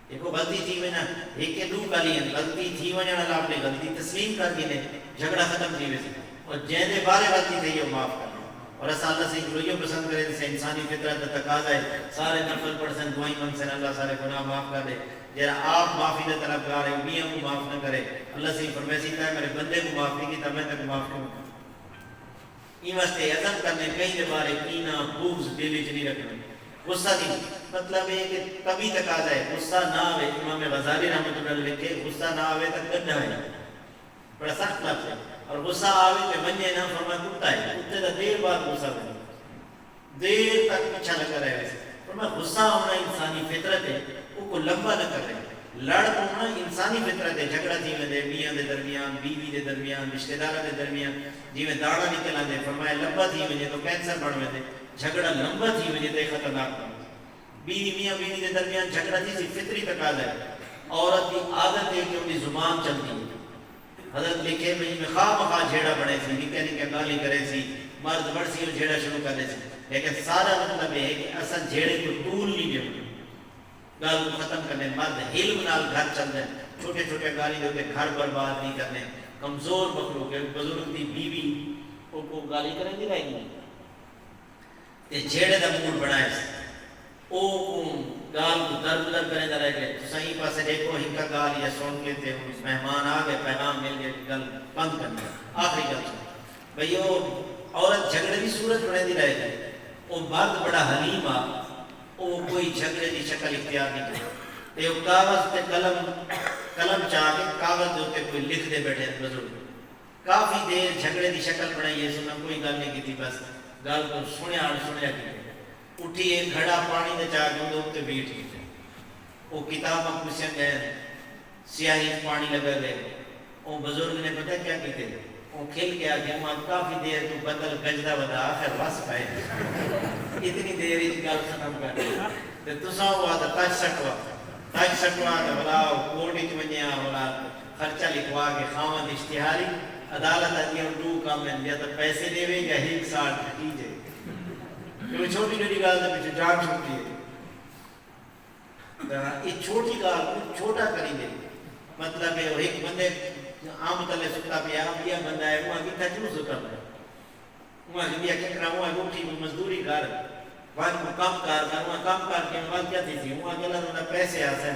ݙیکھو، غلطی تھی ونڄݨ، ہک یا ݙو ڳالھیں ہن، غلطی تھی ونڄݨ والا اپݨی غلطی تسلیم کر گھنے، جھڳڑا ختم تھی ویسی۔ اور جیندے بارے غلطی تھئی ہے، او معاف کر ݙے۔ اور اساں اللہ سئیں کوں ایہو پسند کریندے سئیں، انسانی فطرت دا تقاضا ہے، سارے نفل پڑھسن، دعائیں منگسن، اللہ سارے گناہ معاف کر ݙے۔ جیڑھا آپ معافی دا طلبگار ہے، او ٻیاں کوں معاف نہ کرے۔ اللہ سئیں فرمیسی، تیں میݙے بندے کوں معاف نہیں کیتا، میں تیکوں معاف کیوں کراں؟ ایں واسطے عزم کرݨے، کہیں دے بارے کینہ، بغض دل وچ نہیں رکھݨا۔ غصہ دی مطلب ہے کہ طبعی تقاضا ہے، غصہ نہ آوے۔ امام غزالی رحمۃ اللہ علیہ لکھے، غصہ نہ آوے تاں گڈھا ہے، بڑا سخت لفظ ہے۔ اور غصہ آوے تے ونڄے نہ، فرمایا کتا ہے، کتے دا دیر بعد غصہ ونڄے، دیر تک پچھا لڳا رہ ویسی۔ فرمایا غصہ آوݨا انسانی فطرت ہے، اوکوں لمبا نہ کرے۔ لڑ پووݨا انسانی فطرت ہے، جھڳڑا تھی ویندے، میاں دے درمیان، بیوی دے درمیان، رشتہ داراں دے درمیان، جیویں داݨا نکل آندے، فرمایا لمبا تھی ونڄے تاں کینسر بݨ ویندے، جھڳڑا لمبا تھی ونڄے تاں اے خطرناک بݨ ویندے۔ بیوی، میاں بیوی دے درمیان جھڳڑا تھیسی، فطری تقاضا ہے۔ عورت دی عادت ہے کہ اوندی زبان چلدی ہے۔ حضرت لکھے، میں خواہ مخواہ جھیڑا بݨیسی، نکیاں نکیاں ڳالھیں کریسی، مرد وڑسی او جھیڑا شروع کر ݙیسی۔ لیکن سارا مطلب اے ہے کہ اساں جھیڑے کوں طول نی ݙیوݨا۔ ڳالھ کوں ختم کرݨے، مرد حلم نال گھر چلدن، چھوٹیاں چھوٹیاں ڳالھیں دے اتے گھر برباد نی کرݨے۔ کمزور مخلوق ہے، بزرگ دی بیوی اوکوں ڳالھیں کریندی رہ ڳئی تے جھیڑے دا موڈ بݨائیس۔ او اوں ڳالھ کوں در بدر کریندا رہ ڳئے۔ تساں ایں پاسے ݙیکھو، ہکا ڳالھ یا سݨ کے تے ہݨ مہمان آ ڳئے، پیغام مل ڳئے، ڳالھ بند کرݨی، آخری ڳالھ سݨو۔ بھئی او عورت جھڳڑے دی صورت بݨیندی رہ ڳئی۔ او مرد بڑا حلیم آ، او کوئی جھڳڑے دی شکل اختیار نہیں کیتی۔ تے او کاغذ تے قلم قلم چا کے کاغذ دے اتے کوئی لکھدے بیٹھے ہن بزرگ۔ کافی دیر جھگڑے دی شکل بنڑائی ہے، انہاں کوئی گل نئیں کیتی، بس گل کوں سنڑیا اݨ سنڑیا کیتے۔ اٹھی ہک گھڑا پانڑی دا چا کے اوندے اتے ویٹ کیتے۔ او کتاباں کرسیاں ڳئے ہن، سیاہی اچ پانڑی لڳا ڳئے۔ اوں بزرگ نے پتہ کیا کیتے؟ اوں کھل کے آکھے، اوں آکھے، کافی دیر توں بندل گجدا ودا، آخر وس پئے۔ اتنی دیر اچ گل ختم کر ݙتی۔ تے تساں او آہدا تج سٹوا، تج سٹوا تے ولا او کورٹ اچ ونڄے آ، ولا خرچہ لکھوا کے خاوند اشتہاری۔ عدالت آہدی ہے ݙو کم ہن، یا تاں پیسے ݙیوے یا ہک سال ڈھکی جے۔ کیوں چھوٹی جیڑھی ڳالھ دے پچھوں جان چھٹدی ہے۔ تاں اے چھوٹی ڳالھ کوں چھوٹا کریندے۔ مطلب ہے، او ہک بندے امب تلے ستا پیا، ٻیا بندہ ہے، اوں آکھے، اتھاں کیوں ستا پیا؟ اوں آکھے، ٻیا کیا کراں؟ اوں آکھے، اٹھی کوئی مزدوری کر، ونڄ کوئی کم کار کر۔ اوں آکھے، کم کر کے ول کیا تھیسی؟ اوں آکھے، اللہ تعالیٰ پیسے آسن۔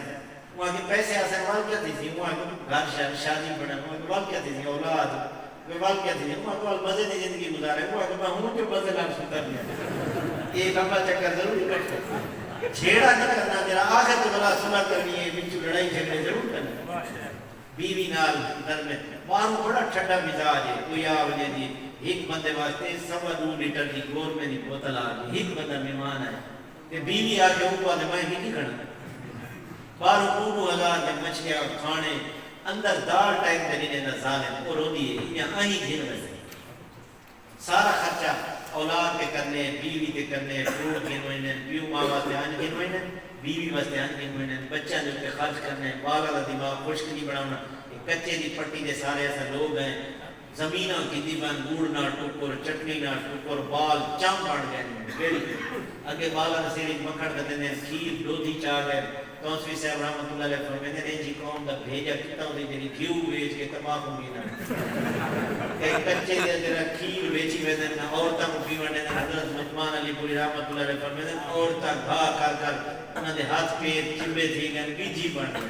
اوں آکھے، پیسے آسن ول کیا تھیسی؟ اوں آکھے، گھر شر، شادی بݨن۔ اوں آکھے، ول کیا تھیسی؟ اولاد۔ میں ول کیا تھیسی؟ اوں آکھے، ول مزے دی زندگی گزارے۔ اوں آکھے، میں ہوں جو مزے نال ستا پیا۔ اے لمبا چکر ضرور کٹے۔ جھیڑا نہیں کرنا تیرا، آخر تے ولا صلح کرنی ہے، وچ لڑائی جھگڑے ضرور کرنے۔ بیوی نال نرمے، ٻاہروں بڑا ٹھڈا مزاج ہے، کوئی آ ونڄے جی، ہک بندے واسطے سوا ݙو لیٹر دی گورمے دی بوتل آ ڳئی، ہک بندہ مہمان آئے تے بیوی آ کے اوپا تے میں ہی نہیں کھڑا۔ ٻاہروں ݙو ݙو ہزار دے مچھیاں کھانے، اندر دال ٹائم تے نہیں ݙیندا ظالم، او روندی ہے، ایاں آہیں گھن ویسے۔ سارا خرچہ اولاد تے کرنے، بیوی تے کرنے، فروٹ گھن ونڄن، پیو ماء واسطے انج گھن ونڄن، بیوی واسطے انج گھن ونڄن، بچیاں دے اتے خرچ کرنے، ٻالاں دا دماغ خشک نی بݨاوݨا۔ اے کچے دی پٹی دے سارے اساں لوگ ہیں، زمیناں گھندی پن، ڳڑ نال ٹکر، چٹنی نال ٹکر، ٻال چم بݨ ڳئن۔ کیڑھی؟ اڳے ٻالاں دے سر اچ مکھݨ گھدیندے ہن، کھیر ݙودھ اچ آ ڳئے۔ تونسوی صاحب رحمت اللہ علیہ فرمیندے نے، جی قوم دا بھیجا کتا ہوندے جیڑھی گھیو ویچ کے تماکو پیندن۔ تے کچے دے جیڑھا کھیر ویچی ویندن، عورتاں کوں پیوݨ ݙیندن۔ حضرت لقمان علی پوری رحمت اللہ علیہ فرمیندن، عورتاں گھا کر کر انہاں دے ہتھ پیر چبے تھی ڳئن، ٻجھی بݨ ڳئن۔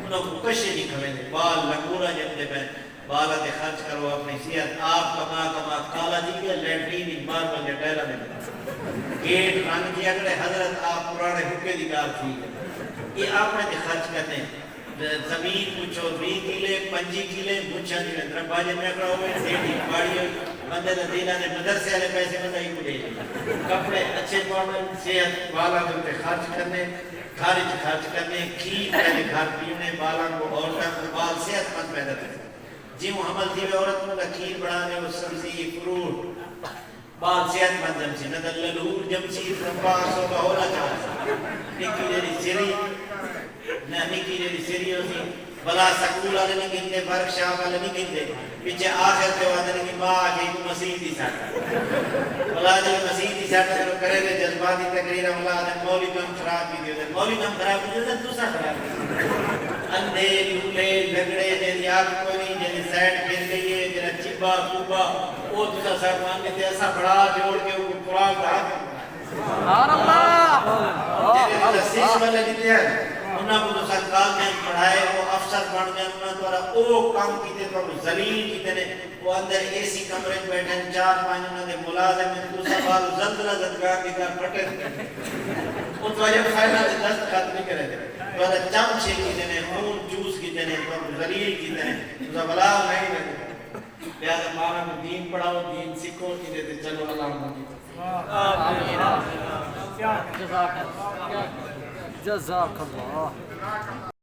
انہاں کوں کشے نہیں کھویندے، ٻال لنگورا ڄمدے پئن۔ ٻالاں تے خرچ کرو، اپݨی صحت آپ کما کما کالا تھی ڳیا، لیٹرین اچ ماربل دے ٹائلاں دے بݨا۔ گیٹ رنگ تھیا کھڑے، حضرت آپ پراݨے حقے دی ڳالھ تھی ڳئی۔ اے اپݨے تے خرچ کرنے، زمین پچھو، ویہہ کلے، پنجی کلے، مچھاں جیویں دربھا ڄمیا کھڑا ہووے، ڈیڈھی پاڑی ہوئی، بندے دا دل آہدے مدرسے آلے پیسے بندہ ایکوں ݙے ݙے۔ کپڑے اچھے پاوݨ، صحت ٻالاں دے اتے خرچ کرنے، گھر اچ خرچ کرنے، کھیر پہلے گھر پیوݨے، ٻالاں کوں، عورتاں کوں، ٻال صحت مند پیدا کرݨے۔ جیوں حمل تھیوے عورت کوں تاں کھیر بݨا ݙیو، سبزی، فروٹ، ٻال صحت مند ڄمسی، نہ تاں للہور ڄمسی، ترمبا سوبا ہولا چاسی۔ نکی جیڑھی سری، نہ نکی جیڑھی سری ہوسی، بلا سکول آلے نی گھندے، ورک شاپ آلے نی گھندے، پچھے آخر تے او آہدن کہ ماء آکھے ایکوں مسیت دی سٹ۔ بلا جیڑھے مسیت دی سٹ تے کرے تے جذباتی تقریراں، بلا آہدن مولوی کم خراب کیتے ہوندن، مولوی کم خراب کیتے ہوندن، تساں خراب کیتے۔ اندھے، لولے، لنگڑے، جیندی اکھ کونی، جیندی سائیڈ پھر ڳئی ہے، جیڑھا چبا، کبا، او تساں ساکوں آندے تے اساں بھڑا جوڑ کے اوکوں قرآن دا حافظ بݨایا۔ سبحان اللہ۔ جیڑھے تساں سکس والے ݙتے ہن، انہاں کوں تساں کالجاں اچ پڑھائے، او افسر بݨ ڳئے، انہاں تہاݙا او کم کیتے، تہاکوں ذلیل کیتے نے۔ او اندر اے سی کمرے اچ ٻیٹھے ہن، چار پنج انہاں دے ملازم ہن، تساں ٻاہروں زلزلہ زدگار دی طرح پھٹے تے۔ او تہاݙے فائلاں تے دستخط نہیں کریندے۔ تہاݙا چم چھیکیندے نے، خون چوس کیتے نے، تہاکوں ذلیل کیتے نے۔ تساں ولا نہیں ویندے۔ لہذا ٻالاں کوں دین پڑھاؤ، دین سکھو، ایندے تے چلو، اللہ عمل دی توفیق۔ جزاک اللہ۔